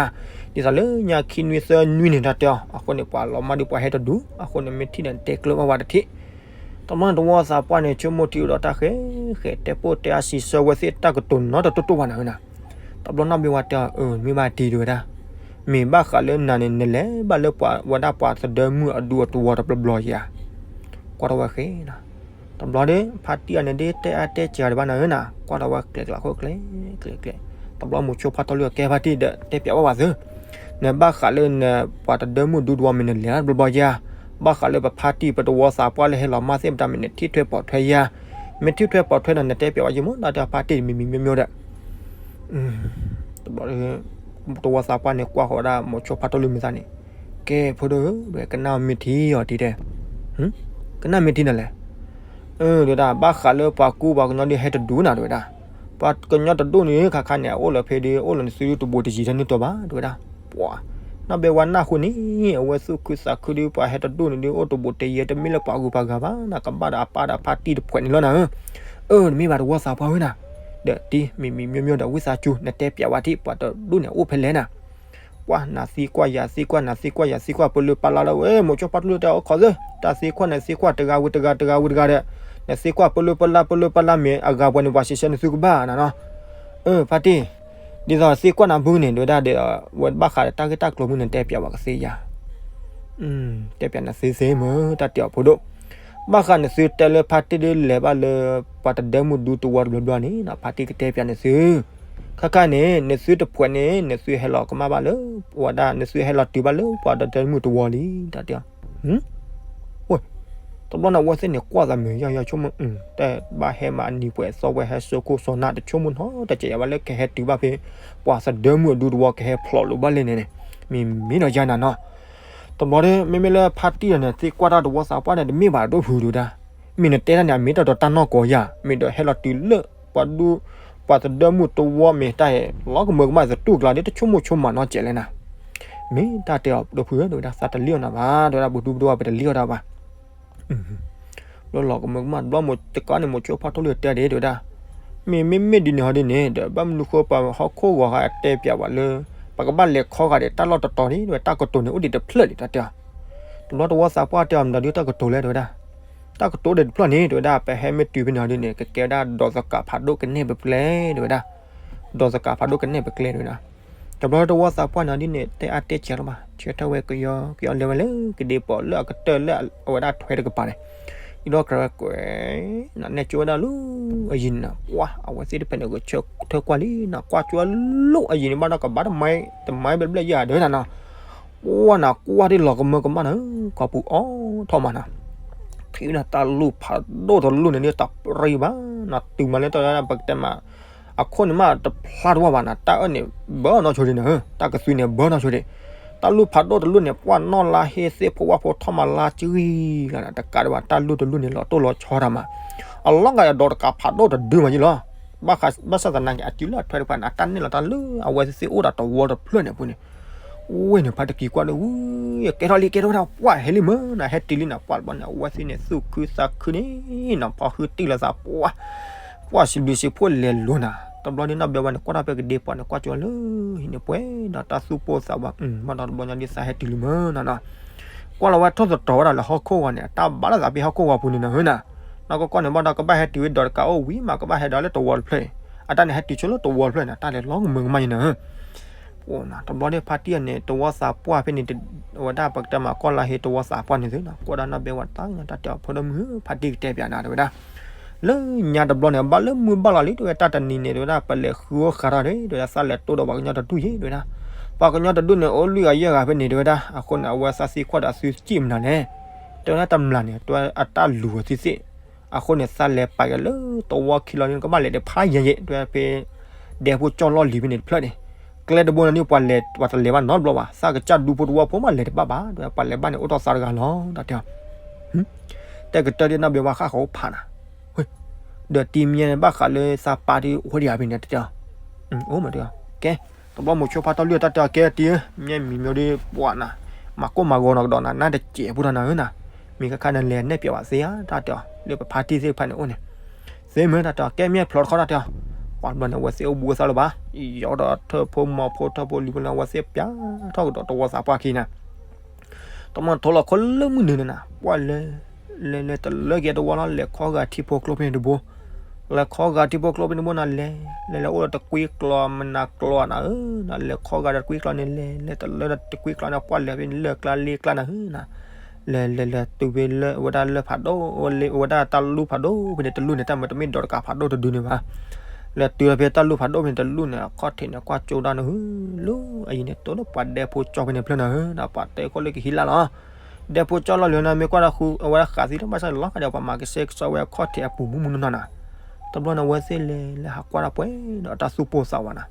ဒ်သိးလၢညါခံနွံသၢနွံန့ၣ် တၢ်တဲအီၤ အဃိန့ၣ် ပှၤလီၤမၢ်ဒုးပှၤဟဲတဒူ အဃိန့ၣ် မ့ၢ်ထံၣ်ဒီးနတဲကျၢၤဘၣ်ဝဲတထံၣ်. တဘျီန့ၣ်တဝီသးပှၢ်န့ၣ် ဆိကမိၣ်ထံၣ်အိၣ်ဒီးတၢ်ဃဲဃဲ တဲပိာ်တဲအါစံးဆၢဝဲသ့ၣ်တၢ်ကတိၤနီတတိၢ်တိၢ်ဘၣ်နၤဧၢနၤ. တဘျီနီၣ်ဘ့ၣ်ဝဲတဲအီၤ အၢ မ့ၢ်ဘၣ်တံၢ်တဝဲဒၣ် မ့ၢ်ဘၣ်ဃးလၢနၤန့ၣ် နလဲၤဘၣ်လၢပှၤဝဲဒၣ်ပှၤသဒၢမုၢ်အဒူအတဝီတဘျီဘျီဧါ. ကွၢ်ထီၣ်ဝဲဃဲနၤ. တဘျီဒီး ဖါတံၢ်အန့ၣ်ဒ်တဲအါတဲစှၤဒံးဘၣ်နၤဧၢနၤ, ကွၢ်ထီၣ်ဝဲကျဲးကျဲးခိၣ်ကျဲးကျဲးကျဲး. တဘျီမိၤဆိဖါထီလံအကဲဖါတံၢ်ဒီး တဲပၠးဝဲဝဲသု နဘၣ်ဃးလၢနပှၤသဒၢမုၢ်ဒူတဝီမ့ၢ်နလဲၤတဘျီဘျီဧါ, ဘၣ်ဃးလၢပဖါတံၢ်ပတဝီသးပှၢ်လၢဟဲလီၤမၢ်သ့ၣ်မတၤမ့ၢ်နထံၣ်ထွဲပိာ်ထွဲဧါ, မ့ၢ်ထံၣ်ထွဲပိာ်ထွဲဒီး နတဲပၠးဝဲယမ့ၢ် တၢ်တဲဖါတံၢ်တမံၤမံၤမ့ၢ်မ့ၢ်ဒီး တဘျီ တဝီသးပှၢ်န့ၣ် ကွၢ်ဃီၤဝဲဒၣ်မိၤဆိဖါထီလံမုၢ်သးန့ၣ်, ကဲဖိဒိၣ်ဧၢ, ကနၣ်မ့ၢ်ထံအီၤတံၢ်တဲ, ကနၣ်မ့ၢ်ထံနၤလဲၣ်. အၢ တဲဝဲဒၣ် ဘၣ်ဃးလၢပှၤကူပှၤကညီဒုးဟဲတဒူနၤ တဲဝဲဒၣ်, ပှၤကညီတဒူန့ၣ် ခါခါန့ၣ် အအိၣ်လၢဖဲဒုး အိၣ်လၢနသုတဘူးတယံၤတၢ်နုာ်တီၤဘၣ် တဲဝဲဒၣ်. ပှၤ နီၢ်ဘဲဝါနၢ်ဟူန့ၣ် အဝဲသူၣ်ခုသးခုဒုး ပှၤဟဲတဒူန့ၣ်ဒုး အိၣ်တဘူးတယံၤ တမ့ၢ်လၢပှၤဂုၤပှၤဂၤဘၣ် နကဘၣ်ဒီးအပၢ်ဒီးဖါတံၢ်တဖှဲးန့ၣ်လီၤနၤဧၢ. အၢ တမ့ၢ်ဘၣ်တဝီသးပှၢ်ဧၢနၤ, ဒီးတံၢ်မံၤမံၤမ့ၢ်မ့ၢ်ဒီး ဝံသးစူၤ နတဲပၠးဝဲတံၢ် ပှၤတဒူန့ၣ် အိၣ်ဖဲလဲၣ်နၤ. ပှၤနၤသံကွၢ်ယၤသံကွၢ် နၤသံကွၢ်ယၤသံကွၢ် ပလၢပလၢလၢဝဲ မိၤဆိဖါထီလံတဲအီၤခီၣ်သၢ တၢ်သံကွၢ်နၤသံကွၢ် တဂၤဝံၤတဂၤ တဂၤဝံၤတဂၤဒီး နသံကွၢ်ပလၢပလၢ ပလၢပလၢမ့ၢ်အဂၤပှဲၤန့ၣ် ပှၤစံးဆၢနသုကဘၣ်နၤနီၤ. အၢ ဖါတံၢ် ဒ်သိးသံကွၢ်နၤဘုန့ၣ် တဲဝဲဒၣ်ဒီး ဝဲဘၣ်ဃးဒီးတၢ်ဂ့ၢ်တၢ်ကျိၤမုၢ်နတဲပၠးဝဲကသ့ဧါ. တဲပၠးနသုသ့မ့ၢ် တၢ်တဲအီၤဖိဒိၣ်, ဘၣ်ဃးနသုတဲလၢဖါတံၢ်ဒုးလဲၤဘၣ်လၢ ပှၤသဒၢမုၢ်ဒူတဝီတဘျီဘျီန့ၣ် ဖါတံၢ်ကတဲပၠးနသု ခါခါန့ၣ် နသုတဖှဲးန့ၣ် နသုဟဲလီၤကမၣ်ဘၣ်လၢ ဝဲဒၣ် နသုဟဲလီၤတုၤဘၣ်လၢပှၤသဒၢမုၢ်တဝီလံ တၢ်တဲအီၤ. ဝဲ တဘျီန့ၣ် အဝဲသ့ၣ်န့ၣ် ကွၢ်သးမုာ်ယီၤယီၤဆိကမိၣ် တဲဘၣ်ဟဲမၤအနံၤပှဲၤသီဝဲဟဲစိခိၣ်စီနၢ် တဆိကမိၣ်နီတစဲးယၤဘၣ်လၢကဟဲတုၤဘၣ်ဖဲ ပှၤသဒၢမုၢ်အဒူတဝီ ကဟဲဖျိးလိာ်ဘၣ်လဲၣ်န့ၣ်န့ၣ် မ့ၢ်မ့ၢ်ဒီးယၤနၤနီၤ. တဘျီဒီး မ့မ့ၢ်လၢဖါတံၢ်ဒီးန့ၣ် သံကွၢ်တၢ်တဝီသးပှၢ်န့ၣ် တမ့ၢ်ဘၣ်ဒိၣ်ဖုးဒုးဒၣ်, မ့ၢ်နတဲတၢ်န့ၣ် အမ့ၢ်တၢ်ဒီးတၢ်နီၢ်ကီၢ်ယၤ မ့ၢ်ဒီးဟဲလီၤတုၤလၢ ပှၤဒူ ပှၤသဒၢမုၢ်တဝီမ့ၢ်တၢ်အံၤ လီၤကမၢကမၣ်သတူၢ်ကျါဒီး တဆိကမိၣ်ဆိကမးနီတစဲးလဲၣ်နၤ. မ့ၢ်တၢ်တဲအီၤဒိၣ်ဖုးဧၢ တဲဝဲဒၣ် သးတလံၣ်အီၤနၤဘၣ် တဲဝဲဒၣ် ပဒူပဒဝါပတလံၣ်အီၤတၢ်ဘၣ် လၢလီၤကမၢကမၣ်တဘျီ မိၢ်တကီန့ၣ် မိၤဆိဖါထီလံတဲဒၣ် တဲဝဲဒၣ်, မ့ၢ်မ့မ့ၢ်ဒ်န့ၣ်ဟီဒ်န့ၣ် ဒီးဘၣ်မနုၤဃိပှၤဟီၣ်ခိၣ်ဂီၤဟးတဲပၠးဝဲလၢ ပကဘၣ်လဲၤခီဂာ်ဒီးတၢ်လီၢ်တတီၤန့ၣ် တဲဝဲ တၢ်ကတိၤန့ၣ်အိၣ်ဒံးတဖျၢၣ်လံ တၢ်တဲအီၤ. တဘျီတဝီသးပှၢ်တဲအီၤ မတၤဒုးတၢ်ကတိၤလဲၣ် တဲဝဲဒၣ်. တၢ်ကတိၤဒဲးတဖျၢၣ်န့ၣ် တဲဝဲဒၣ် ပဟဲမ့ၢ်တုၤဖဲန့ၣ်ဒ်န့ၣ် ကကဲဝဲဒၣ် ဒီးသကးဖးဒိၣ်ကနဲၣ်ပကျဲ တဲဝဲဒၣ်, ဒီးသကးဖးဒိၣ်ကနဲၣ်ပကျဲ တဲဝဲဒၣ်. တဘျီတဝီသးပှၢ်န့ၣ်ဒ်န့ၣ် တဲအါတဲစှၤလီၤဘၣ်, ဆၢထၢၣ်ဝဲကယီကယီလဲၤဝဲလၢကဒ့ပီးလၢအကတၢၢ်လၢအဝဲဒၣ်ထွဲတကပၤန့ၣ်, အံၤဒီးကြၢးဝဲကွဲး န့ၣ်ကၠိဝဲဒၣ်လၢအယံၤန့ၣ် ပှၢ် အဝဲသ့ၣ်တဖဲန့ၣ်ကဆၢထၢၣ်ကွၢ်လံန့ၣ် ကွၢ်ကၠိလၢအယံၤန့ၣ် ဘၣ်ဒီးကဘၣ်တမံၤတမံၤဘျဲၣ်ဘျဲၣ်ယၤ တဲဝဲဒၣ်န့ၣ် ပှၢ်န့ၣ် ကွၢ်ဒ်လီၤကမၢကမၣ်န့ၣ် ကီၢ်ပူၤအိၣ်ထီၣ်မးန့ၣ်, ထံၣ်ဝဲဒၣ်တၢ်လူၢ်ဖးဒိၣ်တလူၢ်န့ၣ် ဒ်တၢ်ပြံဘၣ်န့ၣ် တုၤမးလၢတၢ်ပကတဲမး အခိၣ်န့ၣ်မးတဖျါတဝၢ်ဘၣ်န့ၣ် တၢ်အၢၣ်န့ၣ် ဘၢနီၢ်ဆိဒံးန့ၣ် တၢ်ကသွံန့ၣ် ဘၢနီၢ်ဆိဒံး, တၢ်လူၢ်ဖးဒိၣ်တလူၢ်န့ၣ် ပှၢ်နီၣ်လါဟ့သ့ၣ်ဖိဝၣ်ဖိထီၣ်မးလါကဂံၤလီၤန့ၣ် တကးဒံးဘၣ် တၢ်လူၢ်တလူၢ်န့ၣ် လီၤတိၢ်လီၤဆီတၢ်မး, အလီၤဂာ်ဒီးတကးဖးဒိၣ်တဒုမးယံၤလီၤ, ဘၣ်ဆၣ်သနာ်က့ အတုၤလၢအထွဲတဖၣ်န့ၣ် အတၢ်နဲၣ်လီၤတၢ်လၢအဝဲသ့ၣ်အိၣ်ဒီးတဝီတဖျၢၣ်န့ၣ်အပူၤန့ၣ် ဝ့ၢ်န့ၣ် ဖါတံၢ်က့ၤကွၢ်ဒီး ဝံၤ ကဲထီၣ်လံ ကဲထီၣ်ဝဲဒၣ် ပှၢ်ဟဲလံမးန့ၣ် ဟဲတုၤလံန့ၣ် ပှၢ်တဘျီန့ၣ် အဝဲသ့ၣ်န့ၣ် သူၣ်ခုသးခုန့ၣ် ဖီၣ်ဟုတံၢ်လိာ်သး ပှၢ် ပှၢ်စံးဘျုးစံးဖှိၣ်လဲၤလိၤနၤ, တဘျီန့ၣ် နီၢ်ဘဲဝါန့ၣ် ကွၢ်ထီၣ်ဖဲကဒ့ပီးန့ၣ် ကွၢ်ကၠိလၢဟံၣ်န့ၣ်ပှဲၤဒီးတၢ်သူၣ်ပိၢ်သးဝး ဘၣ်ဒီးတဘျီညါဒ်သးဟဲတုၤလံမးန့ၣ် ကွၢ်လီၤဝဲထိၣ်သတြီၤဝဲဒၣ်လၢဟီၣ်ခိၣ်ဂီၤန့ၣ် အတၢ်ဘၣ်လိာ်သးဖဲဟီၣ်ခိၣ်ဂီၤပူၤန့ၣ်နၤဧၢနၤ, နီၢ်ကီၢ်ကီၢ်န့ၣ် ဘၣ်ဒီးကဘၣ်ဟဲတုၤဝဲဒီးတကးအိၣ်ဝံၤမး ကဘၣ်ဟဲဒီးလၢတဝီတဖျၢၣ်အံၤ, အတၢ်န့ၣ်ဟဲတုၤဆိလၢတဝီတဖျၢၣ်န့ၣ် တၢ်လဲၤလီၤကမၢကမၣ်ယံၤနၤဧၢ တဘျီန့ၣ် ဖါတံၢ်အန့ၣ် တဝီသးပှၢ်ဖဲန့ၣ် အဝဲဒၣ်ပကတဲမးကီၢ်လါဟ့တဝီသးပှၢ်န့ၣ်သုနီၤ ကွၢ်ဒၣ်နီၢ်ဘဲဝါတၢ် တၢ်တဲအီၤဖိဒိၣ်မုၢ်ဧၢ ဖါတံၢ်ကတဲပၠးနၤ တဲဝဲဒၣ်, လၢညါတဘျီန့ၣ် ဘၣ်လၢမုၢ်ဘၣ်လီၤလံ တဲဝဲဒၣ် ပလဲၤဃုအီၣ်ဃာ်ထီၣ်ဒီး တဲဝဲဒၣ် သးလဲၤတိၢ်ဒီးပှၤကညီတဒူၣ်ယဲ တဲဝဲဒၣ်, ပှၤကညီတဒူၣ်န့ၣ် အိၣ်လွံၢ်ဂၤယဲၢ်ဂၤဖဲန့ၣ် တဲဝဲဒၣ်, အဃိန့ၣ် အဝဲသးသံကွၢ်ဒီးအသုစံၣ်မနုၤလဲၣ်, တဲဝဲဒၣ်တမျၢ်န့ၣ် တဲဝဲအတၢ်လူၤအီၤသ့သ့ၣ် အဃိန့ၣ် သးလဲၤပာ်က့ၤလၢတဝီခံလီၤန့ၣ် ကဘၣ်လဲၤတဖးယံၤယံၤ တဲဝဲဖဲ ဒဲဖိကၠီၣ်လီၢ်လံၤဖဲန့ၣ်တဖျၢၣ်န့ၣ်, ကျဲတဘိန့ၣ် ပှၤလဲၤ ပှၤတလဲၤဘၣ်နီတဘျီဘၣ်, သးကစၢ်ဒူဖိတဝီဖိမးလဲၤတဘၣ်ဘၣ် တဲဝဲ ပှၤလဲၤဘၣ်န့ၣ် အိၣ်ထီၣ်သးတဂၤလီၤ တၢ်တဲအီၤ, တဲကတၢၢ်ဒ်နီၢ်ဘဲဝါဃၣ်ဃီၤအိၣ်ဖးနၤ, ဒီးတံၤမံၤန့ၣ် ဘၣ်ဃးလၢသးပၢ်ဒ်အိၣ်ဒံးဧါဖဲန့ၣ် တၢ်တဲအီၤ, အိၣ်မးတဲအီၤ, ကဲ တဘျီမိၤဆိဖါထီၣ်လွံၢ်အတၢ်တဲအီၤ ကဲတံၤဧၢ, မ့ၢ်မံၤမံၤဒ်ပှၤနၤ, မၤကိၢ်မၤဂီၤနီၢ်ကဒီးနၤ နၢ်တစဲးဖိထီၣ်နၤဧၢနၤ, မ့ၢ်ခါခါနလဲၤနဲၣ်ပျဲးဘၣ်သ့ဧါ တၢ်တဲအီၤ, လၢပဖါတံၢ်သ့ၣ်တဖၣ်န့ၣ်အိၣ်န့ၣ်, သ့မ့ၢ်တၢ်တဲအီၤ ကဲမ့ၢ်ဖျိးတခီတၢ်တဲအီၤ, ပှၤတဘျီန့ၣ် အဝဲသ့ၣ်အိၣ်ဘူးအသးလၢၤဘၣ်, ယီၤဒီးထၢၣ်ဖိမီၤဖိထၢၣ်ဖိလံၤဖိန့ၣ် အဝဲသ့ၣ်ပျးထီၣ်ကဒီးတဝီသးပှၢ်ခံနၤ တမၤထိလီၤခိၣ်လၢမုၢ်နုာ်န့ၣ်နၤ ပှၢ်လဲၤ လဲၤလဲၤတလၢက့ၤတဝီလီၤ လဲၤခီဂာ်ထံဖိကျိဖဲန့ၣ်တဘိ, လဲၤခီဂာ်ထံဖိကျိဖဲန့ၣ်တဘိနၤ လဲၤ လဲၤလဲၤအိၣ်ဒီးတကွံကျီမနၤကျီနၤဧၢ, နလဲၤခီဂာ်ဒီးတကွံကျီန့ၣ် လဲၤ လဲၤတလၢဒီးတကွံကျီန့ၣ် ပှၢ်လဲၤဖဲန့ၣ်လၢၢ်ကျါလ့ကျါနၤဧၢနၤ, လဲၤလဲၤလဲၤတုၤဖဲလၢအဝဲဒၣ်လၢၢ်ဖးဒိၣ် အဝဲဒၣ်တၢ်လူၢ်ဖးဒိၣ်ဖဲန့ၣ်တလူၢ်န့ၣ် တၢ်မ့ၢ်တမ့ၢ်ဒီးတကးဖးဒိၣ်တဒုန့ၣ်ဘၣ် လဲၤတုၤဖဲတၢ်လူၢ်ဖးဒိၣ်ဖဲန့ၣ်တလူၢ်န့ၣ် အခီၣ်ထံးန့ၣ် ကွၢ်ကၠိဒၣ်န့ၣ် ဟူလၢအယံၤန့ၣ် တိၢ်လၢပှၤဒဲဖိကၠီဖဲန့ၣ်ဖျၢၣ်နၤဧၢ, ပှၤတဲခိၣ်လၢကဟံးလၢ်လီၤ, ဒဲဖိကၠီလီၤလံၤန့ၣ် မ့ၢ်ကွၢ်တၢ်ဃူ အဝဲဒၣ်ဃးသံလၢဘၣ်ဆၣ်န့ၣ်လီၤ ခါဒီးပှၤမၤကစဲကစီဝဲအခီၣ်ထံးအပူၤမုၢ်မုၢ်နီၢ်နီၢ်နၤ, တဘျီန့ၣ် အဝဲသ့ၣ်လဲၤလဲၤဟးကွၢ်တၢ်ပှဲၤဒီးတၢ်သူၣ်ပိၢ်သးဝးနၤ,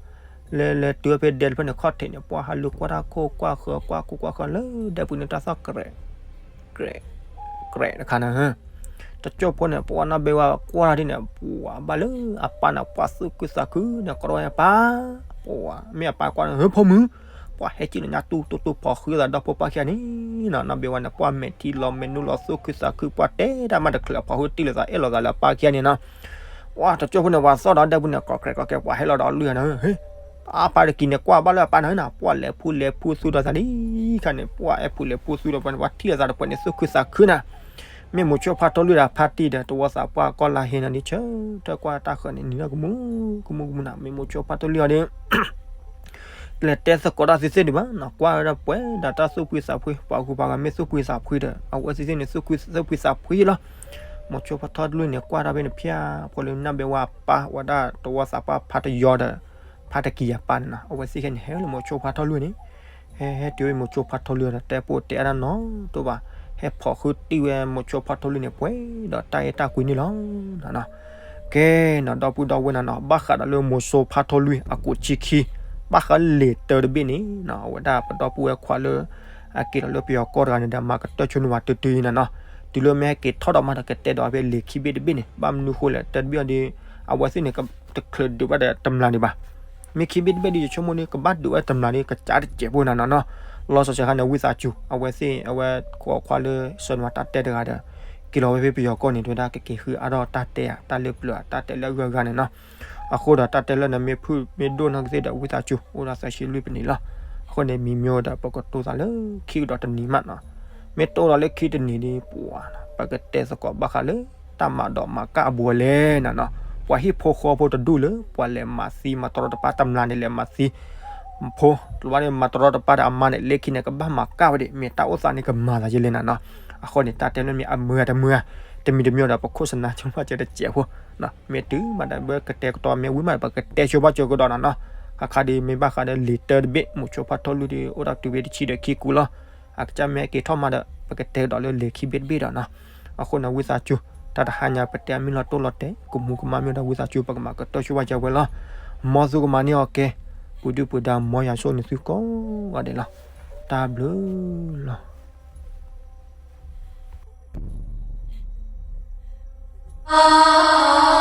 လဲၤလဲၤတုၤဖဲဒဲတဖျၢၣ်န့ၣ် ခီၣ်ထံးန့ၣ် ပှၢ်ဟးလူၤကွၢ်တၢ်ခိၣ် ကွၢ်ဃၢၤ ကွၢ်ခိၣ်ကွၢ်ဃၢၤလၢဒဲပူၤန့ၣ် တၢ်သီၣ်ကြဲး ကြဲး ကြဲးတခါနၤ, တကၠိၢ်ဖိန့ၣ် ပှၢ်နီၢ်ဘဲဝါကွၢ်ဒ်န့ၣ် ပှၤဘၣ်လၢအပၢ်န့ၣ် ပှၢ်သူၣ်ခုသးခုန့ၣ် ကရီအပၢ်, ပှၢ်မ့ၢ်အပၢ်ကွၢ်န့ၣ် ဟၢဖိမုၣ်, ပှၢ်ဟဲက့ၤလီၤညါတူတူတူဖီၣ်ဃုသးဒီဖိပၢ်ခံဂၤန့ၣ်နၤ, နီၢ်ဘဲဝါန့ၣ် ပှၢ်မဲာ်ထံလီၤမဲာ်နူလီၤသူၣ်ခုသးခု ပှၢ်တဲတၢ်မးတချုးအဖီၣ်ဃုတံၢ်လိာ်သးအဲၣ်လိာ်သးလၢအပၢ်ခံဂၤန့ၣ်နၤ ပှၢ်တကၠိၢ်ဖိန့ၣ် ပှၤသီၣ်ဒီးဒဲပူၤန့ၣ် ကီၢ်ကြဲးကီၢ်ကြဲး ပှၢ်ဟဲလီၤဒီးလွံၢ်ဂၤန့ၣ်, ဟ့ၣ်, အပၢ်တက့ၢ်န့ၣ် ကွၢ်ဘၣ်လၢအပၢ်န့ၣ်နၤ, ပှၢ်လဲၤဖူးလဲၤဖူးသူဒီးသးလံခါန့ၣ် ပှၢ်အဲၣ်ဖူးလဲၤဖူးသူဒီးပှၤန့ၣ် ပှၢ်ထံၣ်လိာ်သးဒီးပှၤန့ၣ် သူၣ်ခုသးခုနၤ, မ့ၢ်မိၤဆိဖါထီလွံၢ်ဒီးဖါတံၢ်ဒီး တဝီသးပှၢ်ကီၢ်လါဟ့နၤဒ်ဆၢထၢၣ်ကွၢ်တၢ်ဃၢၤန့ၣ် နံၤဒီးကမူ ကမူကမူနၤ, မ့ၢ်မိၤဆိဖါထီလွံၢ်အီၤဒီး လဲၤတဲသကိးတၢ်သ့သ့ၣ်ဒံးဘၣ်နၤ, ကွၢ်ဝဲဒၣ်ပှဲၤဒီးတၢ်သူၣ်ဖှံသးဖှံ, ပှၤဂုၤပှၤဂၤမ့ၢ်သူၣ်ဖှံသးဖှံဒီး အဝဲသ့ၣ်သ့ၣ်န့ၣ် သူၣ်ဖှံသးဖှံလီၤ. မိၤဆိဖါထီလွံၢ်န့ၣ် ကွၢ်တၢ်ဖဲန့ၣ်ဖၠါ, ဖိလၢနီၢ်ဘဲဝါအပၢ် ဝဲဒၣ်တဝီသးပှၢ်ဖါတယီဒီး ဖါတကံၢ်အပၢ်န့ၣ်နီၤ, အဝဲသ့ၣ်ခဲန့ၣ် ဟဲလၢမိၤဆိဖါထီလွံၢ်န့ၣ်, ဟဲ ဟဲတုၤဝဲမိၤဆိဖါထီလွံၢ်ဒီး တဲပိာ်တဲအါတၢ်နီတအိၣ်ဘၣ်, ဟဲဖီၣ်ဃုတံၢ်ဝဲမိၤဆိဖါထီလွံၢ်န့ၣ် ပှဲၤဒီးတၢ်အဲၣ်တၢ်ကွံန့ၣ်လီၤ. ကဲနီၤ ဒီပုၢ်ဒီဝဲၢ်နၤနီၤ, ဘၣ်ဃးဒီးလၢမိၤဆိဖါထီလွံၢ်အကူးဆံခံ, ဘၣ်ဃးလံာ်တၢတဘ့ၣ်န့ၣ်နီၤ, အဝဲဒၣ်ပဒီပုၢ်ဝဲၢ်ခွါလၢ အက့ၤလီၤလၢပယီၤကီၢ်တဂၤန့ၣ်ဒီး မၤကတၢၢ်ဆိနွံဝဲတုၤတုၤအံၤနၤနီၤ, တုၤလၢမ့ၢ်ဟဲက့ၤထီၣ်ဒီးမးဒီး ကတဲဒီးဖဲလံာ်ခံဘ့ၣ်တဘ့ၣ်န့ၣ်, ဘၣ်မနုၤဃိလဲၣ် တၢတဘ့ၣ်အံၤဒီး အဝဲသ့ၣ်န့ၣ် တချုးဒုးဘၣ်ဒီးတမျၢ်ဒံးဘၣ်. မ့ၢ်ခံဘ့ၣ်တဘ့ၣ်ဒီး ယဆိကမိၣ်န့ၣ် ကဘၣ်ဒုးဝဲတမျၢ်ဒီး ကစၢ်တစဲးဖိနၤနီၤနီၤ, လီၤဆီဆီခါန့ၣ် ဝံသးစူၤ အဝဲသ့ၣ် အဝဲကိးခွါလၢ ဆၢနွါတၢ်တဲတဂၤဒီး က့ၤလီၤဝဲဖဲပယီၤကီၢ်န့ၣ် တဲဝဲဒၣ် ကက့ၤဃုအါထီၣ်တၢ်တဲဧါ, တၢ်လၢပျၢၤဧါ, တၢ်တဲလၢအဂုၤအဂၤန့ၣ်နီၤ. အဃိဒီးတၢ်တဲလၢနမ့ၢ်ဖုၣ်မ့ၢ်ဒိၣ်နီၢ်ကသ့ၣ်ဒီး ဝံသးစူၤ အိၣ်ဒီးသးဆံလွံၢ်ပနံးလီၤ. အဃိန့ၣ် မံၤမ့ၢ်အိၣ်ဒီး ပကတိၤသးလၢခံကဒီးတနံၤမးနီၤ. မ့ၢ်တအိၣ်ဒီးလၢခံတနံၤဒီး ပှၤ ပကတဲသကိးဘၣ်ဃးလၢ တၢ်မၤဒိးမၤကၣ်အဘူးအလဲနၤနီၤ. ပှၤဟံၣ်ဖိဃီဖိတဒူၣ်လၢ ပှၤလဲၤမၤသံမၤတရီတပါ တမျးန့ၣ် လဲၤမၤသံ ဖိ တဘျီန့ၣ်မၤတရီတပါဒီးအမါန့ၣ် လၢခံန့ၣ် ကဘၣ်မၤကၣ်ဝဲဒၣ် မ့ၢ်တၢ်အိၣ်သးန့ၣ် ကမၤသးယဲလဲၣ်နၤနီၤ. အဃိန့ၣ် တၢ်တဲန့ၣ်မ့ၢ်အမုာ်တမုာ်ဧါ, တမံၤတမံၤဒီး ပခိၣ်စနါဆိဘၣ်စၢၤတစဲးဖိ မ့ၢ်တုၤမးဒီးပကတဲာ်ကတီၤ မ့ၢ်ဝံၤမးဒီး ပကတဲဆိဘၣ်စၢၤကဒီးနၤနီၤ. ခါခါဒီး မ့ၢ်ဘၣ်ဃးဒီးလံာ်တၢတဘ့ၣ် မုဆိဖးထီၣ်လွံၢ်ဒီး အိၣ်ဒီးတုၤဝဲတဆံဒီးခံကူလီၤ. အကစၢ်မ့ၢ်က့ၤထီၣ်မးဒီး ပကတဲကဒီးလၢလံာ်ခံဘ့ၣ်တဘ့ၣ်ဒီးနီၤ. အဃိန့ၣ် ဝံသးစူၤ တၢ်တဟါညါပတဲအမ့ၢ်လီၤတိၢ်လီၤတဲာ် ကမူကမၣ်မ့ၢ်ဒီး ဝံသးစူၤ ပကမၤကတၢၢ်ဆိဘၣ်စၢၤဝဲလီၤ. မ်သုကမၤန့ၢ်အီၤကဲ ပူၤဒုၣ်ပူၤဒါ မ်ယွၤဆိၣ်ဂ့ၤသုကိးဂၤဒဲးလီၤ. တၢ်ဘျုးလီၤ.